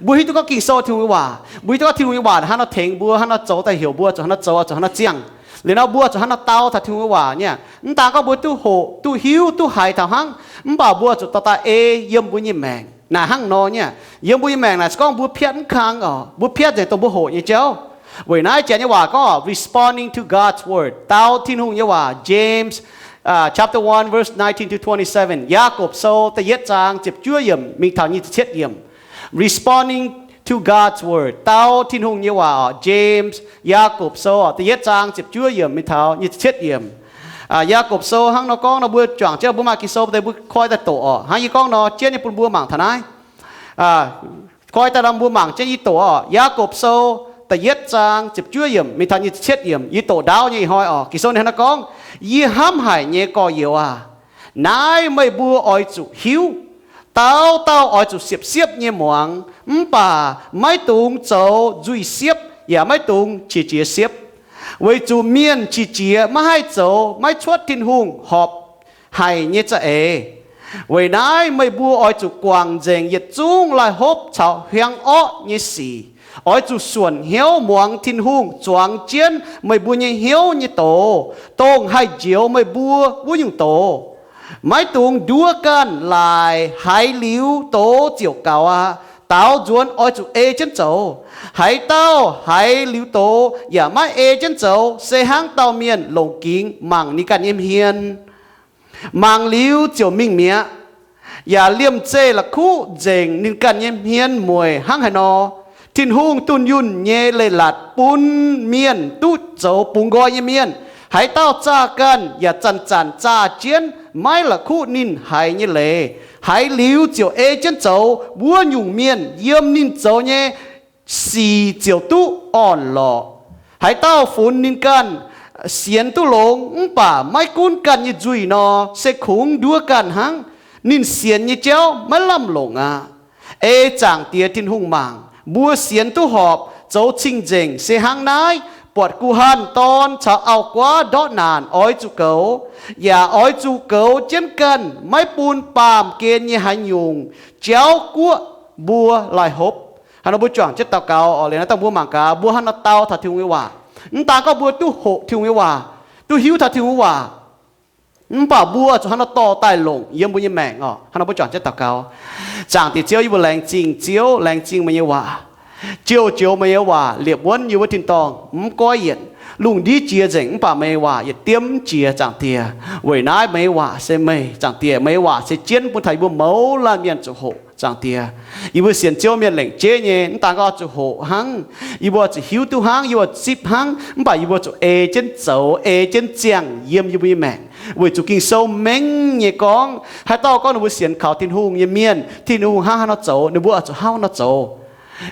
Mbuo hiuv duqv gorngv Ging-Sou Tin-Hungh nyei waac, mbuo hiuv duqv gorngv Tin-Hungh nyei waac hnangv nor tengx mbuo, hnangv nor zoux daaih heuc mbuo zuqc hnangv nor zoux, zuqc hnangv nor ziangh. Liuz nor mbuo zuqc hnangv nor dau taux Tin-Hungh nyei waac nyei. Mv daan gorngv mbuo duqv hoqc, duqv hiuv, duqv haiz taux hnangv, mv baac mbuo zuqc dorh daaih ei yiem mbuo nyei maengc. Naaic hnangv nor nyei, yiem mbuo nyei maengc naaic se gorngv mbuo piatv mv kang oc, mbuo piatv nzengc dongh mbuo hoqc nyei jauv. Weic naaiv janx nyei waac gorngv oc, responding to God's word, dau Tin-Hungh nyei waac. James, uh, chapter one, verse nineteen to twenty-seven. Yaagorpc Sou da'yietv zaang ziepc juov yiemc mingh taux nyic ziepc cietv yiemc. Responding to God's word, dau Tin-Hungh nyei waac oc. James, Yaagorpc Sou oc, da'yietv zaang ziepc juov yiemc mingh taux nyic ziepc cietv yiemc. Yaagorpc Sou hnangv nor gorngv nor, mbuo juangc jienv mbuo maaih Ging-Sou deix mbuo koi daaih doqc oc. Hnangv yie gorngv nor, jienv nyei bun mbuo mangc taux naaiv. Koi daaih nor mbuo mangc jienv yie doqc oc. Yaagorpc Sou da'yietv zaang ziepc juov yiemc mingh taux nyic ziepc cietv yiemc. Yie doqc ndaauv nyei ih hnoi oc. Ging-Sou ninh hnangv nor gorngv, Yie hnamv haic nyei gorx-youz aac, naaiv meih mbuo oix zuqc hiuv. Dauh dauh oix zuqc siepv-siepv nyei muangx, mv baac maiv dungx zoux nzuih siepv yaac maiv dungx qiex jiez siepv. Weic zuqc mienh qiex jiez maiv haih zoux maiv cuotv Tin-Hungh horpc haic nyei za'eix. Weic naaiv meih mbuo oix zuqc guangc nzengc yietc zungv laih hopv caux hiaang orqv nyei sic. Oix zuqc suonc hnyouv muangx Tin-Hungh zuangx jienv meih mbuo nyei hnyouv nyei doz, dongh haih njoux meih mbuo wuov nyungc doz. Maiv dungx nduov ganh laaic, haiz liuz doz ziouc gaux aqv. Daaux nzuonx oix zuqc ei jienv zoux. Haaix dauh haiz liuz doz yaac maiv ei jienv zoux, se hnangv dauh mienh longc gingx mangc ninh ganh nyei hmien. Mangc liuz ziouc mingh mi'aqv, yaac liemh zeih la'kuqv nzengc ninh ganh nyei hmien mueic hnangv haaix nor. Tin-Hungh dunh yunh nyei leiz-latc bun mienh duqv zoux bungx nqoi nyei mienh. Haaix dauh zaah ganh yaac zanc-zanc zaah jienv, maiv la'kuqv ninh haiz nyei leiz, haiz liuz ziouc ei jienv zoux, wuov nyungc mienh yiem ninh zoux nyei sic ziouc duqv orn-lorqc. Haaix dauh funx ninh ganh sienx duqv longx mv baac maiv gunv ganh nyei nzuih nor, se kungx nduov ganh hnangv. Ninh sienx nyei jauv maiv lamh longc aqv. Ei Zaangc Diex Tin-Hungh mangc. Mbuo sienx duqv horpc, zoux cing-nzengc se hnangv naaiv. Buatc guh hanh dorn caux auv-guaav ndortv naanc oix zuqc goux, yaac oix zuqc goux jienv ganh, maiv bun baamh gen nyei haaix nyungc jauv guoqv mbuo laih hopv. Hnangv nor mbuo juangc jienv daux gaux oc. Liuz naaiv dangh mbuo mangc gaax, mbuo hnangv nor dau taux Tin-Hungh nyei waac. Mv daan gorngv mbuo duqv hoqc Tin-Hungh nyei waac, duqv hiuv taux Tin-Hungh waac, mv baac mbuo zuqc hnangv nor dorh daaih longc yiem mbuo nyei maengc oc. Hnangv nor mbuo juangc jienv daux gaux. Zaangc Diex Ziouv, yie mbuo laengz zingh Ziouv, laengz zingh meih nyei waac. Joux joux meih nyei waac liepc wuonv yie mbuo tin-dorngh, mv goiv yienc. Lungh ndiev jiex nzengc mv baac meih nyei waac yietc diemv jiex, Zaangc Diex. Weic naaiv meih nyei waac se meih, Zaangc Diex. Meih nyei waac se jienv bun taux yie mbuo mouz laanh mienh zuqc hoqc, Zaangc Diex. Yie mbuo sienx Ziouv mienh lengc jeiv nyei, mv daan gorngv zuqc hoqc hnangv, yie mbuo zuqc hiuv duqv hnangv, yie mbuo zipv hnangv, mv baac yie mbuo zuqc ei jienv zoux, ei jienv ziangh yiem yie mbuo nyei maengc. Weic zuqc Ging-Sou mengh nyei gorngv, haaix dauh gorngv ninh mbuo sienx kaux Tin-Hungh nyei mienh, Tin-Hungh hnangv haaix nor zoux, ninh mbuo oix zuqc hnangv nor zoux.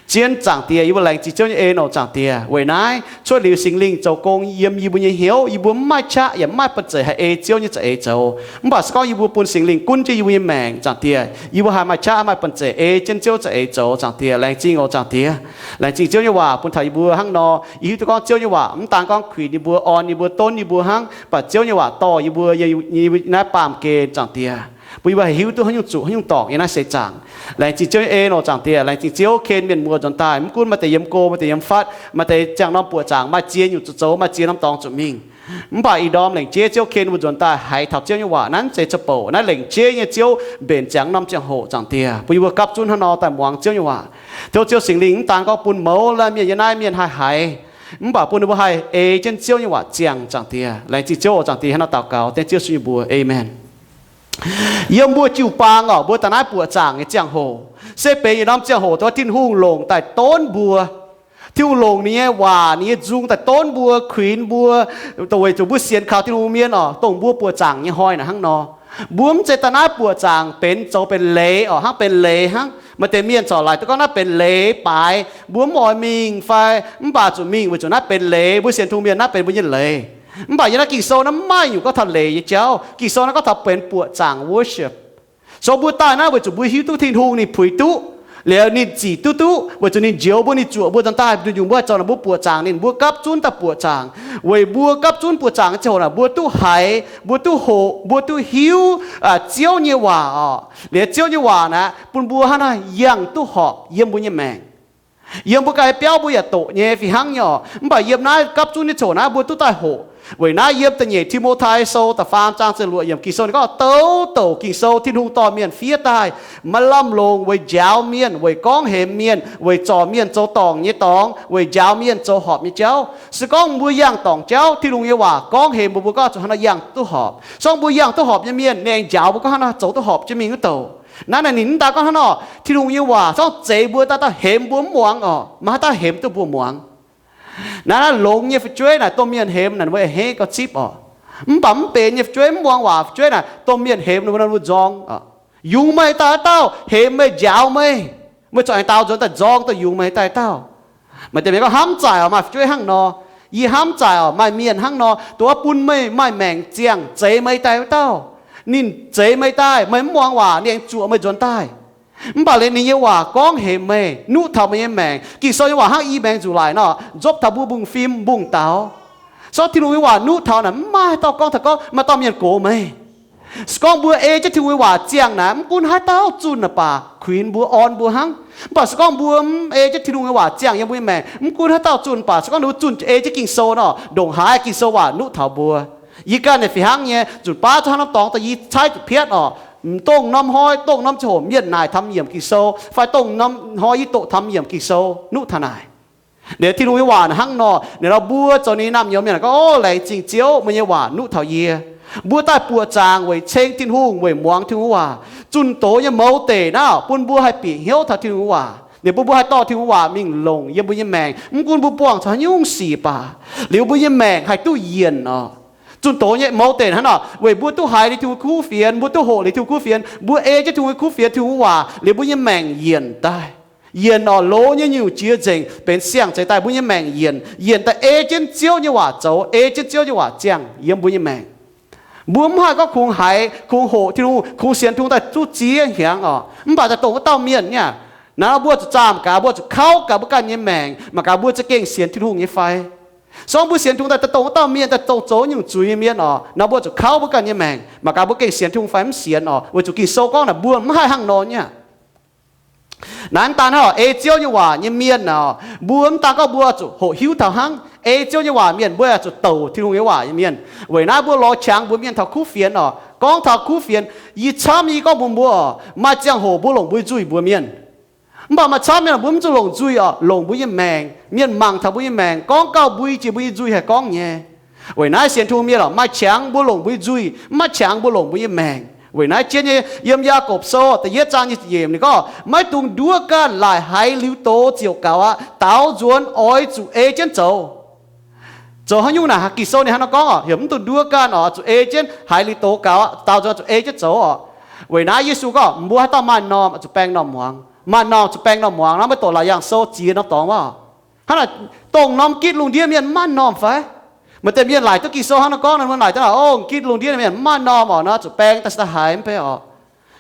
Zien Zaangc Diex, yie mbuo laengz zingh Ziouv nyei en oc, Zaangc Diex. Weic naaiv cuotv liuz Singx Lingh zoux gong yiem yie mbuo nyei hnyouv, yie mbuo mv maaih qaqv yaac mv maaih banh zeic haih ei Ziouv nyei za'eix zoux. Mv baac se gorngv yie mbuo bun Singx Lingh gunv jienv yie mbuo nyei maengc, Zaangc Diex, yie mbuo haih maaih qaqv, maaih banh zeic ei jienv Ziouv za'eix zoux, Zaangc Diex. Laengz zingh oc, Zaangc Diex. Laengz zingh Ziouv nyei waac bun taux yie mbuo hnangv nor. Yie hiuv duqv gorngv Ziouv nyei waac mv daan gorngv kuinx yie mbuo, orn yie mbuo, donv yie mbuo hnangv, mv baac Ziouv nyei waac dorh yie mbuo yiem naaiv baamh gen, Zaangc Diex, bun yie mbuo haih hiuv duqv haaix nyungc zuqc, haaix nyungc dorngc yiem naaiv seix zaangc. Laengz zingh Ziouv nyei en oc, Zaangc Diex. Laengz zingh Ziouv ken mienh muoz nzuonx daaih, mv gunv maaih deix yiem go, maaih deix yiem fatv, maaih deix ziangh norm buoqc zaangc maaih ziex nyungc zuqc zoux, maaih ziex norm dorngx zuqc mingh. Mv baac ih ndorm lengc jeiv Ziouv ken mbuo nzuonx daaih haiz taux Ziouv nyei waac. Naaiv zeiz zoux bouc, naaiv lengc jeiv nyei Ziouv mbenc ziangx norm ziangh hoc, Zaangc Diex, bun yie mbuo gapv zunv hnangv nor daaih muangx Ziouv nyei waac. Tov Ziouv Singx Lingh mv daan gorngv bun mouz laanh mienh yiem naaiv mienh haih haiz, mv baac bun ninh mbuo haih ei jienv Ziouv nyei waac ziangh, Zaangc Diex. Laengz zingh Ziouv oc, Zaangc Diex. Hnangv nor daux gaux dengv Ziouv Yesu nyei mbuox, aamen. Yiem mbuo jiu-baang oc, mbuo daaih naaiv buoqc zaangc nyei ziangh hoc se benx yietc norm ziangh hoc dongh Tin-Hungh longc daaih donv mbuo. Tin-Hungh longc ninh nyei waac, ninh nyei nzung daaih donv mbuo, kuinx mbuo, dongh weic zuqc mbuo sienx kaux Tin-Hungh mienh oc, dongh mbuo buoqc zaangc nyei hnoi naaic hnangv nor. Mbuo mv zeiz daaih naaiv buoqc zaangc benx zoux benx leiz oc, hnangv benx leiz hnangv. Maaih deix mienh corc laaic duqv gorngv naaiv benx leiz baaix, mbuo mv oix mingh fai mv baac zuqc mingh weic zuqc naaiv benx leiz. Mbuo sienx Tin-Hungh mienh naaiv benx mbuo nyei leiz. Mv baac yiem naaiv Ging-Sou naaiv mv maaih nyungc gorngv taux leiz nyei jauv. Ging-Sou naaiv gorngv taux benx buoqc zaangc, worship. So mbuo daaih naaiv weic zuqc mbuo hiuv duqv Tin-Hungh ninh puix duqv, Liuz ninh zic duqv duqv weic zuqc ninh njoux mbuo, ninh zuoqc mbuo nzuonx daaih, nduqc nyungc mbuo haih zoux naaic mbuo buoqc zaangc ninh, mbuo gapv zunv daaih buoqc zaangc. Weic mbuo gapv zunv buoqc zaangc nyei ziangh hoc naaic mbuo duqv haiz, mbuo duqv hoqc, mbuo duqv hiuv Ziouv nyei waac oc. Liuz Ziouv nyei waac naaic bun mbuo hnangv naaiv yangh duqv horpc yiem mbuo nyei maengc. Yiem mbuo ganh biauv mbuo yaac doqc nyei fih hnangv nyei oc. Mv baac yiem naaiv gapv zunv nyei ziangh hoc naaiv mbuo duqv daaih hoqc. Weic naaiv yiem da'nyeic Ti^mo^tai Sou da'faam zaang ziepc luoqc yiemc Ging-Sou ninh gorngv, Douc douc Ging-Sou Tin-Hungh dorh mienh fiev daaih, maiv lamh longc weic njaaux mienh, weic gorngv hemx mienh, weic zorc mienh zoux dorngc nyei dorngx, weic njaaux mienh zoux horpc nyei jauv. Se gorngv mbuo yangh dorngc jauv, Tin-Hungh nyei waac gorngv hemx mbuo, mbuo gorngv zuqc hnangv nor yangh duqv horpc. Se gorngv mbuo yangh duqv horpc nyei mienh, ninh aengx njaaux mbuo gorngv hnangv nor zoux duqv horpc jienv mingh wuov douc. Naaiv naaic ninh mv daan gorngv hnangv nor, Tin-Hungh nyei waac se gorngv zeix mbuo daaih, daaih hemx mbuo mv muangx oc, maiv haih daaih hemx duqv mbuo muangx. Naaiv naaiv longx nyei fu'jueiv naaic domh mienh hemx naaic ninh mbuo a'hneiv gauh zipv oc. Mv baac mv benx nyei fu'jueiv, mv muangx waac fu'jueiv naaic domh mienh hemx ninh mbuo, ninh mbuo nzorng. Yungz meih daaih wuov dauh, hemx meih, njaaux meih, meih corc aengx daaux nzuonx daaih nzorng daaih yungz meih daaih wuov dauh. Maaih deix mienh gorngv, Hnamv zaaic oc, maaih fu'jueiv hnangv nor. Yie hnamv zaaic oc, maaih mienh hnangv nor, dongh wuov bun meih maaih maengc ziangh zeix meih daaih wuov dauh. Ninh zeix meih daaih, meih mv muangx waac, ninh aengx zuoqc meih nzuonx daaih. Mv baac liuz ninh nyei waac gorngv hemx meih, nuqv taux meih nyei maengc. Ging-Sou nyei waac hnangv i maengx nzuqc laic nor, nzopv taux mbuo mbungv fim mbungv daux. Se gorngv Tin-Hungh nyei waac nuqv taux naaic, mv maaih haaix dauh gorngv taux gorngv maaih dauh mienh gox meih. Se gorngv mbuo ei jienv Tin-Hungh nyei waac ziangh naaic, mv gunv haaix dauh zunh naaic baac, kuinx mbuo, orn mbuo hnangv. Mv baac se gorngv mbuo mv ei jienv Tin-Hungh nyei waac ziangh yiem mbuo nyei maengc, mv gunv haaix dauh zunh baac, se gorngv ninh mbuo zunh ei jienv Ging-Sou nor, ndongc haaix Ging-Sou waac nuqv taux mbuo. Yie ganh naaic fih hnangv nyei, nzunc baav zungv hnangv norm dorngx daaih yie caaiv zuqc piatv oc. Dongh norm hnoi, dongh norm ziangh hoc mienh naaic taux yiemc Ging-Sou, fai dongh norm hnoi yie doqc taux yiemc Ging-Sou nuqv taux naaic. Liuz Tin-Hungh nyei waac hnangv nor, ninh nor mbuo zoux ninh naamh nyouz mienh gorngv, O, laengz zingh Ziouv, meih nyei waac nuqv taux yie. Mbuo daaih buoqc zaangc weic ceng Tin-Hungh, weic muangx Tin-Hungh waac. Zunh doz nyei mouz deic naaiv bun mbuo haih bieqc hnyouv taux Tin-Hungh waac, ninh bun mbuo haih dorh Tin-Hungh waac mingh longc yiem mbuo nyei maengc. Mv gunv mbuo buangh zuqc haaix nyungc sic baac, liuz mbuo nyei maengc haih duqv yienc oc. Zunh doz nyei mouz deic hnangv nor, weic mbuo duqv haiz liuz Tin-Hungh kuv fienx, mbuo duqv hoqc liuz Tin-Hungh kuv fienx, mbuo ei jienv Tin-Hungh nyei kuv fienx, Tin-Hungh waac, liuz mbuo nyei maengc yienc daaih. Yienc oc, loz nyei nyungc jiex nzengc, benx siang-zeix daaih, mbuo nyei maengc yienc, yienc daaih ei jienv Ziouv nyei waac zoux, ei jienv Ziouv nyei waac ziangh yiem mbuo nyei maengc. Mbuo mv haih gorngv kungx haiz, kungx hoqc Tin-Hungh, kungx sienx Tin-Hungh daaih zuqc ziex hnyangx oc, mv baac daaih dongh wuov dauh mienh niaa. Naaiv mbuo zuqc zaah mangc gaax, mbuo zuqc kauv gaax mbuo ganh nyei maengc, mangc gaax mbuo za'gengh sienx Tin-Hungh nyei fai. Se gorngv mbuo sienx Tin-Hungh daaih, daaih dongh wuov dauh mienh, daaih dongh zoux nyungc zuiz nyei mienh oc, naaiv mbuo zuqc kauv mbuo ganh nyei maengc, mangc gaax mbuo gengh sienx Tin-Hungh fai mv sienx oc, weic zuqc Ging-Sou gorngv naaic mbuo mv haih hnangv nor niaa. Naaiv daan hnangv ei Ziouv nyei waac nyei mienh oc, mbuo mv daan gorngv mbuo zuqc hoqc hiuv taux hnangv. Ei Ziouv nyei waac mienh mbuo yaac zuqc douc Tin-Hungh nyei waac nyei mienh. Weic naaiv mbuo lorz qangx mbuox mienh taux kuv fienx oc, gorngv taux kuv fienx. Yie camv yie gorngv mbuox mbuo oc, maaih ziangh hoc mbuo longc mbuo nyei nzuih mbuox mienh. Mv baac maaih camv mienh mbuo mv zuqc longc nzuih oc, longc mbuo nyei maengc. Mienh mangc taux mbuo nyei maengc, gorngv gauh mbui jiex mbuo nyei nzuih haih gorngv nyei. Weic naaiv sienx Tin-Hungh mienh oc, maaih qangx mbuo longc mbuo nyei nzuih, mv maaih qangx mbuo longc mbuo nyei maengc. Weic naaiv jienv nyei yiem Yaagorpc Sou da'yietv zaang nyei yiemc ninh gorngv, Maiv dungx nduov ganh laaic haiz liuz doz ziouc gaux aqv. Daaux nzuonx oix zuqc ei jienv zoux. Zoux haaix nyungc naaic, Ging-Sou ninh hnangv nor gorngv oc, heuc mv dungx nduov ganh oc, zuqc ei jienv haiz liuz doz gaux aqv, daaux nzuonx zuqc ei jienv zoux oc. Weic naaiv Yesu gorngv mbuo haaix dauh maaih m'normh zuqc baeng m'normh muangx, maaih m'normh zuqc baeng m'normh muangx. Naaiv maiv doqc Laauc Yaangh Sou ziex norm dorngx wuov. Hnangv naaic, dongh norm gitv lungh ndiev mienh maaih m'normh fai? Maaih deix mienh laaic duqv Ging-Sou hnangv nor gorngv, mienh laaic duqv, O, gitv lungh ndiev mienh maaih m'normh oc, nor zuqc baeng daaih se daaih haiz mv bei oc.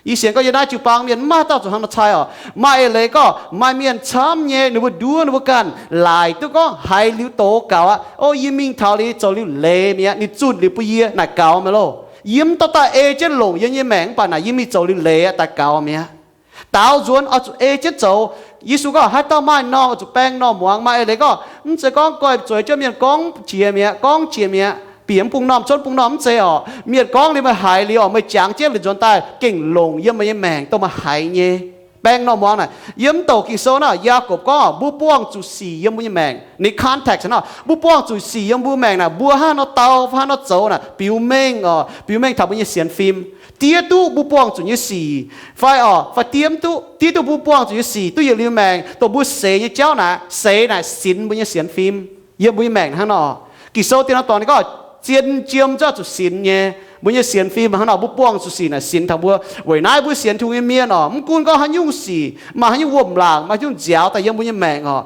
Yie sienx gorngv yiem naaiv jiu-baang mienh mv maaih dauh zuqc hnangv nor cai oc. Maaih eix leiz gorngv maaih mienh camv nyei, ninh mbuo nduov ninh mbuo ganh laaic duqv gorngv haiz liuz doz gaux aqv. O, yie mingh taux liuz zoux liuz leiz mi'aqv, ninh zunh liuz bun yie naaic gaux mi'aqv loh. Yie mv dorh daaih ei jienv longc yiem yie nyei maengc, mv baac naaic yie mingh zoux liuz leiz aqv, daaih gaux mi'aqv. Daaux nzuonx oix zuqc ei jienv zoux. Yesu gorngv haaix dauh maaih m'normh oix zuqc baeng m'normh muangx. Maaih eix leiz gorngv mv zeiz gorngv goiv zueiz jienv mienh gorngv jiex mi'aqv, gorngv jiex mi'aqv, bieqc mv bung normh, cuotv mv bung normh, mv zeiz oc. Mienh gorngv liuz meih haiz liuz oc, meih jangx jienv liuz nzuonx daaih gengh longc yiem meih nyei maengc dongh meih haiz nyei. Baeng m'normh muangx naaic, yiem mv douc Ging-Sou naaic, Yaagorpc gorngv mbuo buangh zuqc sic yiem mbuo nyei maengc. Ninh context naaic, mbuo buangh zuqc sic yiem mbuo maengc naaic, mbuo hnangv nor dau fai hnangv nor zoux naaic biux mengh oc, biux mengh taux mbuo nyei sienx fim. Diev duqv mbuo buangh zuqc nyei sic, fai oc, fai diev mv duqv, diev duqv mbuo buangh zuqc nyei sic duqv yietc liuz maengc, dongh mbuo seix nyei jauv naaic, seix naaic sinx mbuo nyei sienx fim yiem mbuo nyei maengc hnangv nor. Ging-Sou dien norm dorngx ninh gorngv zien jiem zuqc sinx nyei. Mbuo nyei sienx fim hnangv nor, mbuo buangh zuqc sic naaic sinx taux mbuo. Weic naaiv mbuo sienx Tin-Hungh nyei mienh oc, mv gunv gorngv haaix nyungc sic, maaih haaix nyungc wuom-laangc, maaih haaix nyungc nziaaux daaih yiem mbuo nyei maengc oc,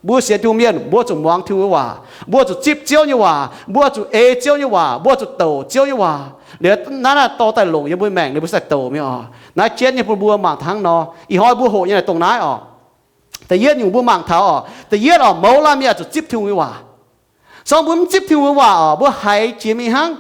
Mbuo sienx Tin-Hungh mienh, mbuo zuqc muangx Tin-Hungh nyei waac, mbuo zuqc zipv Ziouv nyei waac, mbuo zuqc ei Ziouv nyei waac, mbuo zuqc douc Ziouv nyei waac. Liuz naaiv naaiv dorh daaih longc yiem mbuo maengc liuz mbuo sai douc mi'aqv oc. Naaiv jienv nyei bun mbuo mangc taux hnangv nor. Ih hnoi mbuo hoqc nyei naaic dongh naaiv oc. Da'yietv nyungc mbuo mangc taux oc, da'yietv oc, mouz laanh mienh zuqc zipv Tin-Hungh nyei waac. Se gorngv mbuo mv zipv Tin-Hungh nyei waac oc, mbuo haiz jiex mingh hnangv.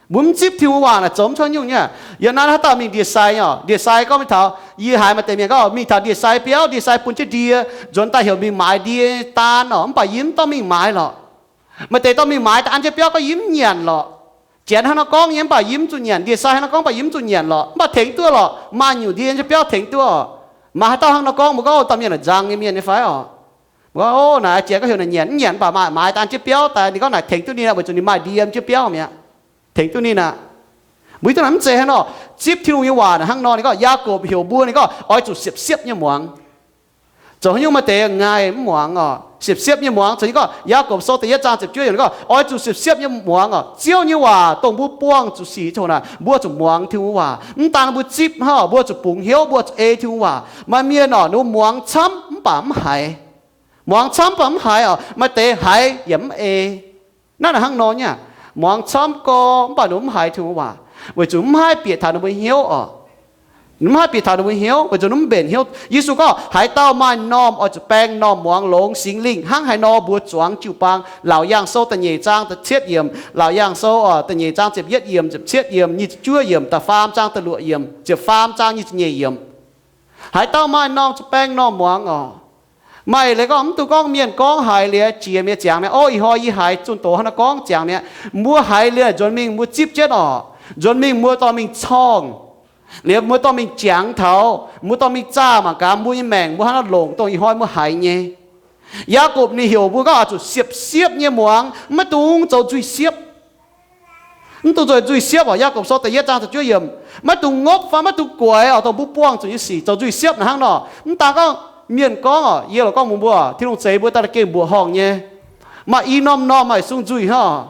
Mbuo mv zipv Tin-Hungh nyei waac naaic zoux mv cuotv nyungc nyei. Yiem naaiv haaix dauh mingh ndie-sai oc, ndie-sai gorngv mingh taux, yie haiz maaih deix mienh gorngv mingh taux ndie-sai biauv, ndie-sai bun jienv ndie, nzuonx daaih heuc mingh maaiz ndie daan oc, mv baac yie mv dorh mingh maaiz lorqc. Maaih deix dorh mingh maaiz daaih an jienv biauv gorngv yie mv nyanc lorqc. Janx hnangv nor gorngv nyei mv baac yie mv zuqc nyanc, ndie-sai hnangv nor gorngv mv baac yie mv zuqc nyanc lorqc, mv baac tengx duqv lorqc, maaih nyungc ndie an jienv biauv tengx duqv oc. Maaih haaix dauh hnangv nor gorngv, mbuo gorngv, O, dauh mienh naaic nzang nyei mienh nyei fai oc? Mbuo gorngv, O, naaic janx gorngv heuc naaic nyanc, mv nyanc mv baac maaiz daan jienv biauv daaih, ninh gorngv naaic tengx duqv ninh, weic zuqc ninh maaih ndie an jienv biauv mi'aqv. Tengx duqv ninh aqv. Mbuo hiuv duqv naaic mv zeiz hnangv nor. Zipv Tin-Hungh nyei waac naaic hnangv nor, ninh gorngv, Yaakopv heuc mbuo, ninh gorngv, Oix zuqc siepv-siepv nyei muangx. Zoux haaix nyungc maaih deix ngaih mv muangx oc. Siepv-siepv nyei muangx, zoux nyei gorngv, Yaakopv Sou da'yietv zaang ziepc juov yiemc gorngv, Oix zuqc siepv-siepv nyei muangx oc. Ziouv nyei waac dongh mbuo buangh zuqc sic ziangh hoc naaic, mbuo zuqc muangx Tin-Hungh waac. Mv daan mbuo zipv hnangv oc, mbuo zuqc bungx hnyouv, mbuo zuqc ei Tin-Hungh waac. Maaih mienh oc, ninh mbuo muangx camv mv baac mv haiz. Muangx camv mv baac mv haiz oc. Maaih deix haiz yaac mv ei. Naaiv naaic hnangv nor nyei aqv. Muangx camv gorx mv baac ninh mv haiz Tin-Hungh waac, weic zuqc mv haih bieqc taux ninh mbuo hnyouv oc. Mv haih bieqc taux ninh mbuo hnyouv, weic zuqc ninh mv mbenc hnyouv. Yesu gorngv, Haaix dauh maaih m'normh oix zuqc baeng m'normh muangx longx Singx Lingh hnangv haaix nor mbuox zuangx jiu-baang. Laauc Yaangh Sou da'nyeic zaang da'cietv yiemc, Laauc Yaangh Sou, aa, da'nyeic zaang ziepc yietv yiemc, ziepc cietv yiemc, nyic ziepc juov yiemc, da'faam zaang da'luoqc yiemc, ziepc faam zaang nyic ziepc nyeic yiemc. Haaix dauh maaih m'normh zuqc baeng m'normh muangx oc. Maaih leiz gorngv mv dungx gorngv mienh gorngv haiz liuz jiex mi'aqv, ziangx mi'aqv. O, ih hnoi yie haiz zunh doz hnangv naaiv gorngv, ziangx mi'aqv. Mbuo haiz liuz nzuonx mingh mbuo zipv jienv oc. Nzuonx mingh mbuo dorh mingh corngh. Liuz mbuo dorh mingh jangx taux, mbuo dorh mingh zaah mangc gaax mbuo nyei maengc mbuo hnangv naaiv longc dongh ih hnoi mbuo haiz nyei. Yaakopv ninh heuc mbuo gorngv oix zuqc siepv-siepv nyei muangx, maiv dungx zoux nzuih siepv. Mv dungx zoux nzuih siepv oc. Yaakopv Sou da'yietv zaang da'juov yiemc, maiv dungx ngopv fai maiv dungx guaix oc, dongh mbuo buangh zuqc nyei sic zoux nzuih siepv naaic hnangv nor. Mv daan gorngv mienh gorngv oc, yie lorqc gorngv mbuo, Tin-Hungh zeix mbuo daaih gengh mbuoqc horngh nyei. Maaih i norm-norm maaih sung nzuih hnangv.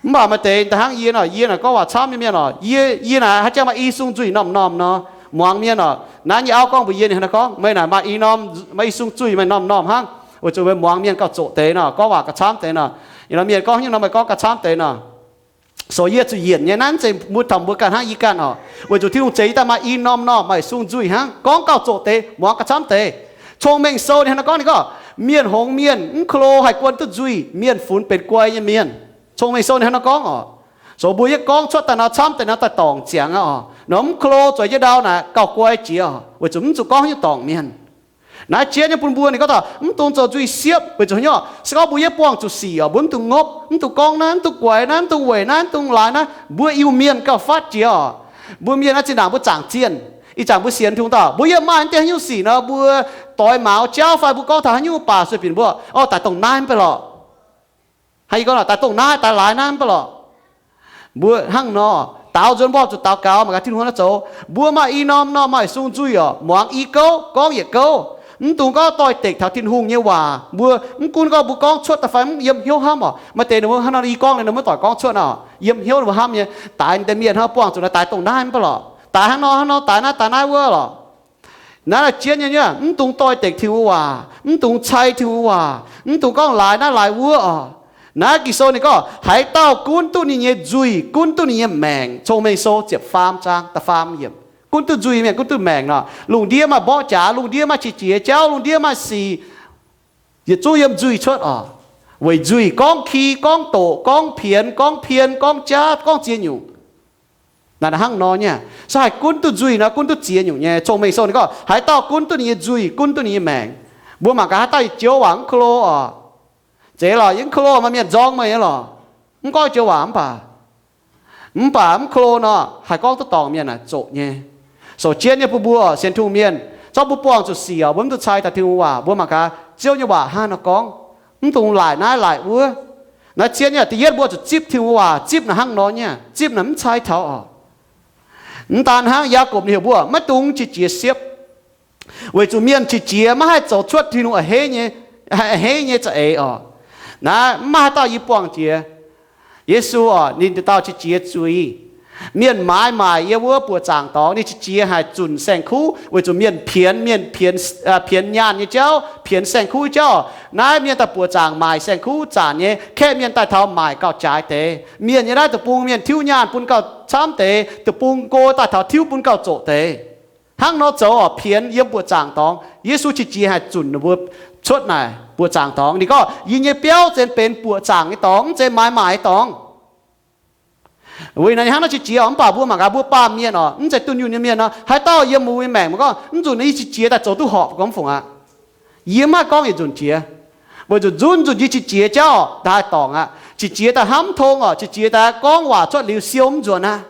Mv baac maaih deix da'hnangv yie nor, yie naaic gorngv waac camv nyei mienh oc. Yie, yie naaic haaix jangx maaih i sung nzuih norm-norm nor, muangx mienh oc. Naaiv nyei auv gorngv mbuox yie ninh hnangv naaiv gorngv, Meih naaic maaih i norm, maaih i sung nzuih maaih norm-norm hnangv. Weic zuqc meih muangx mienh gauh zoqc deix nor, gorngv waac gauh camv deix nor. Ih hnoi mienh gorngv haaix nyungc nor meih gorngv gauh camv deix nor. So yie zuqc yienc nyei, naaiv zeiz mbuo taux mbuo ganh hnangv, yie ganh oc. Weic zuqc Tin-Hungh zeix yie daaih maaih i norm-norm maaih sung nzuih hnangv, gorngv gauh zoqc deix, muangx gauh camv deix. Cong-Mengh Sou ninh hnangv naaiv gorngv, ninh gorngv, Mienh hngongx mienh mv ko lo haih guon duqv nzuih, mienh funx benx guai nyei mienh. Cong-Mengh Sou ninh hnangv naaiv gorngv oc. So mbuo yie gorngv cuotv daaih nor camv deix nor daaih dorngc ziangx aqv oc. Nor mv ko lo zueiz jienv ndau naaic gauh guai jiex oc, weic zuqc mv zuqc gorngv haaix nyungc dorngc mienh. Naaiv jienv nyei bun mbuo ninh gorngv taux mv dungx zoux nzuih siepv, weic zuqc haaix nyungc, se gorngv mbuo yie buangh zuqc sic oc, mbuo mv dungx ngopv, mv dungx gorngv naaiv, mv dungx guaix naaiv, mv dungx weic naaiv, mv dungx laaix naaiv, mbuo Iu-Mienh gauh fatv jiex oc. Mbuo mienh naaiv zinh ndaangc mbuo zaangc zienh, ih zanc mbuo sienx Tin-Hungh dauh, mbuo yie maaih naaiv deix haaix nyungc sic nor, mbuo doix maux jauv fai mbuo gorngv taux haaix nyungc baac sueih binc mbuo, O, daaix dongh naaiv mv baac lorqc. Haaix, yie gorngv nor, daaix dongh naaiv, daaix laaix naaiv mv baac lorqc. Mbuo hnangv nor, daaux nzuonx mbuo zuqc daux gaux mangc gaax Tin-Hungh naaiv zoux. Mbuo maaih i norm-norm maaih sung nzuih oc, muangx i gouv, gorngv yietc gouv. Mv dungx gorngv doix-dekc taux Tin-Hungh nyei waac. Mbuo mv gunv gorngv mbuo gorngv cuotv daaih fai mv yiem hnyouv hnamv oc. Maaih deix ninh mbuo hnangv nor i gorngv liuz ninh mbuo doic gorngv cuotv oc, yiem hnyouv ninh mbuo hnamv nyei, daaix deix mienh hnangv buangh zuqc naaiv daaix dongh naaiv mv baac lorqc. Daaix hnangv nor hnangv nor, daaix naaiv daaix naaiv wuov lorqc. Naaiv jienv nyei, mv dungx doix-dekc Tin-Hungh waac, mv dungx cai Tin-Hungh waac, mv dungx gorngv laaix naaiv laaix wuov oc. Naaiv Ging-Sou ninh gorngv, Haaix dauh gunv duqv ninh nyei nzuih gunv duqv ninh nyei maengc. Cong-Mengh Sou ziepc faam zaang da'faam yiemc. Gunv duqv nzuih mienh gunv duqv maengc nor, lungh ndiev maaih mborqv jaax, lungh ndiev maaih qiex jiez jauv, lungh ndiev maaih sic, yietc zungv yiem nzuih cuotv oc. Weic nzuih gorngv ki, gorngv doqc, gorngv pienx, gorngv pien, gorngv jaav, gorngv ziex nyungc. Naaiv hnangv nor nyei, se haih gunv duqv nzuih nor gunv duqv ziex nyungc nyei. Cong-Mengh Sou ninh gorngv, Haaix dauh gunv duqv ninh nyei nzuih gunv duqv ninh nyei maengc. Mbuo mangc gaax haaix dauh yietc joux waac mv ko lo oc. Zeiz lorqc, yie mv ko lo, maaih mienh nzorng meih nyei lorqc. Mv gorngv joux waac mv baac, mv baac mv ko lo nor haih gorngv duqv dorngc mienh naaic zoqc nyei. So jienv nyei bun mbuo sienx Tin-Hungh mienh, zorqv mbuo buangh zuqc sic oc, mbuo mv dungx cai taux Tin-Hungh waac. Mbuo mangc gaax Ziouv nyei waac hnangv nor gorngv, mv dungx laaic naaiv laaic wuov. Naaiv zien nyei, da'yietv mbuo zuqc zipv Tin-Hungh waac. Zipv naaic hnangv nor nyei, zipv naaic mv cai taux oc. Mv daan hnangv, Yaagorpc ninh heuc mbuo maiv dungx qiex jiez siepv, weic zuqc mienh qiex jiez maiv haih zoux cuotv Tin-Hungh a'hneiv nyei, a'hneiv nyei za'eix oc. Naaiv mv maaih haaix dauh yie buangh jiex. Yesu oc, ninh dauh qiex jiez zuiz. Mienh maaiz maaic yiem wuov buoqc zaangc dorngx, ninh qiex jiez haic zunc saeng-kuv, weic zuqc mienh pienx, mienh pienx, pienx nyaanh nyei jauv, pienx saeng-kuv jauv. Naaiv mienh daaih buoqc zaangc maaic saeng-kuv zanc nyei, kaeqv mienh daaih taux maaic gauh jaaix deix. Mienh nyei naaiv deic-bung mienh tiuv nyaanh bun gauh camv deix, deic-bung go daaih taux tiuv bun gauh zoqc deix. Hnangv nor zoux oc, pienx yiem buoqc zaangc dorngx. Yesu qiex jiez haic zunc ninh mbuo cuotv naaic buoqc zaangc dorngx. Ninh gorngv, yie nyei biauv zenx benx buoqc zaangc nyei dorngx, mv zenx maaiz maaic nyei dorngx. Weic naaiv hnangv nor qiex jiez oc, mv baac mbuo mangc gaax mbuo baamh mienh oc, mv zeiz dunh yunh nyei mienh nor, haaix dauh yiem mbuo nyei maengc mbuo gorngv, mv nzunc yie qiex jiez daaih zoux duqv horpc gorngv mv fungc aqv. Yie mv haih gorngv yietc nzunc jiex, weic zuqc nzunc nzunc yie qiex jiez jauv daaih dorngc aqv. Qiex jiez daaih hnamv tong oc, qiex jiez daaih gorngv waac cuotv liuz siou mv nzuonx aqv.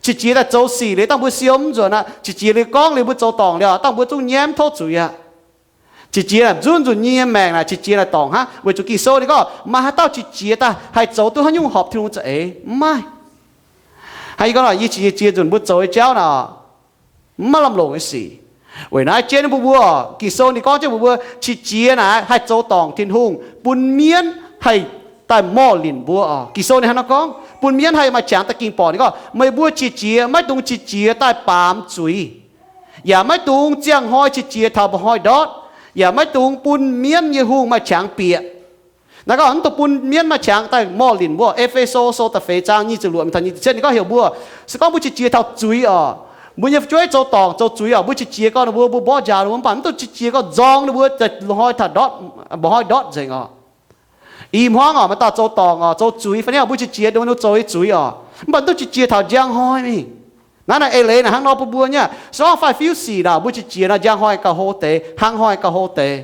Qiex jiez daaih zoux sic liuz dangh mbuo siou mv nzuonx aqv. Qiex jiez liuz gorngv liuz mbuo zoux dorngc liuz dangh mbuo zungv nyaiv mv tov zuiz aqv. Qiex jiez naaic nzunc nzunc nyei maengc naaic qiex jiez naaic dorngc hnangv, weic zuqc Ging-Sou ninh gorngv maaih haaix dauh qiex jiez daaih haih zoux duqv haaix nyungc horpc Tin-Hungh za'eix? Mv maaih. Hnangv yie gorngv naaic, yie qiex jiez nzunc mbuo zoux nyei jauv naaic mv maaih lamh longc nyei sic. Weic naaiv jienv mbuo mbuo, Ging-Sou ninh gorngv jienv mbuo mbuo qiex jiez naaic haih zoux dorngc Tin-Hungh, bun mienv haih daaih morh linc mbuo oc. Ging-Sou ninh hnangv nor gorngv, bun mienv haih maaih qangx daaih ging borqc. Ninh gorngv, meih mbuo qiex jiez maiv dungx qiex jiez daaih baamz zuiz, yaac maiv dungx ziangh hnoi qiex jiez taux mba'hnoi ndortv, yaac maiv dungx bun mienv nyei hungh maaih qangx bieqc. Naaiv gorngv mv dungx bun mienv maaih qangx daaih morh linc mbuo. E^fe^so Sou da'feix zaang nyic ziepc luoqc mingh taux nyic ziepc cietv ninh gorngv heuc mbuo, se gorngv mbuo qiex jiez taux zuiz oc, mbuo nyei fu'jueiv zoux dorngc zoux zuiz oc, mbuo qiex jiez gorngv ninh mbuo, mbuo mborqv njaaux ninh mbuo, mv baac mv dungx qiex jiez gorngv nzorng ninh mbuo daaih hnoi taux ndortv, mba'hnoi ndortv nzengc oc. I hmuangv oc, maaih dauh zoux dorngc oc, zoux zuiz fai niaa, mbuo qiex jiez ninh mbuo zoux nyei zuiz oc, mv baac mv dungx qiex jiez taux njang hnoi mingh. Naaiv naaic eix leiz naaic hnangv nor bun mbuo nyei, se gorngv faix-fiuv sic naaic mbuo qiex jiez nor njang hnoi gauh hlo deix, hnangv hnoi gauh hlo deix.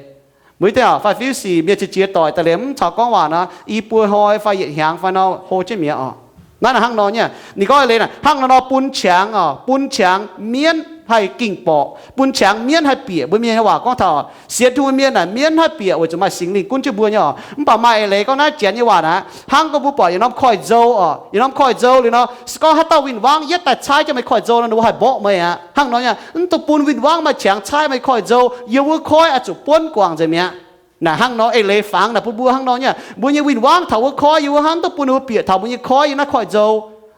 Mbuo hiuv duqv faix-fiuv sic mienh qiex jiez doic daaih liemh mv caux gorngv waac nor, i buo hnoi fai yietc hnyangx fai nor hlo jienv mi'aqv oc. Naaiv naaic hnangv nor nyei, ninh gorngv eix leiz naaic hnangv nor nor bun qangx oc, bun qangx mienv haih ging borqc, bun qangx mienv haih bieqc. Mbuo mienh nyei waac gorngv taux sienx Tin-Hungh mienh naaic mienv haih bieqc weic zuqc maaih Singx Lingh gunv jienv mbuo nyei oc. Mv baac maaih eix leiz gorngv naaiv janx nyei waac naaic hnangv gorngv mbuo buatc yietc norm koiv-nzou oc, yietc norm koiv-nzou liuz nor, se gorngv haaix dauh win-wangv yietv daaih caaiv jienv meih koiv-nzou nor, ninh mbuo haih mborqv meih aqv. Hnangv nor nyei, mv dungx bun win-wangv maaih qangx caaiv meih koiv-nzou, yiem wuov koiv oix zuqc buonv guangc nzengc mi'aqv. Naaic hnangv nor eix leiz fangx naaic bun mbuo hnangv nor nyei, mbuo nyei win-wangv taux wuov koiv yiem wuov hnangv, mv dungx bun ninh mbuo bieqc taux mbuo nyei koiv yiem naaiv koiv-nzou,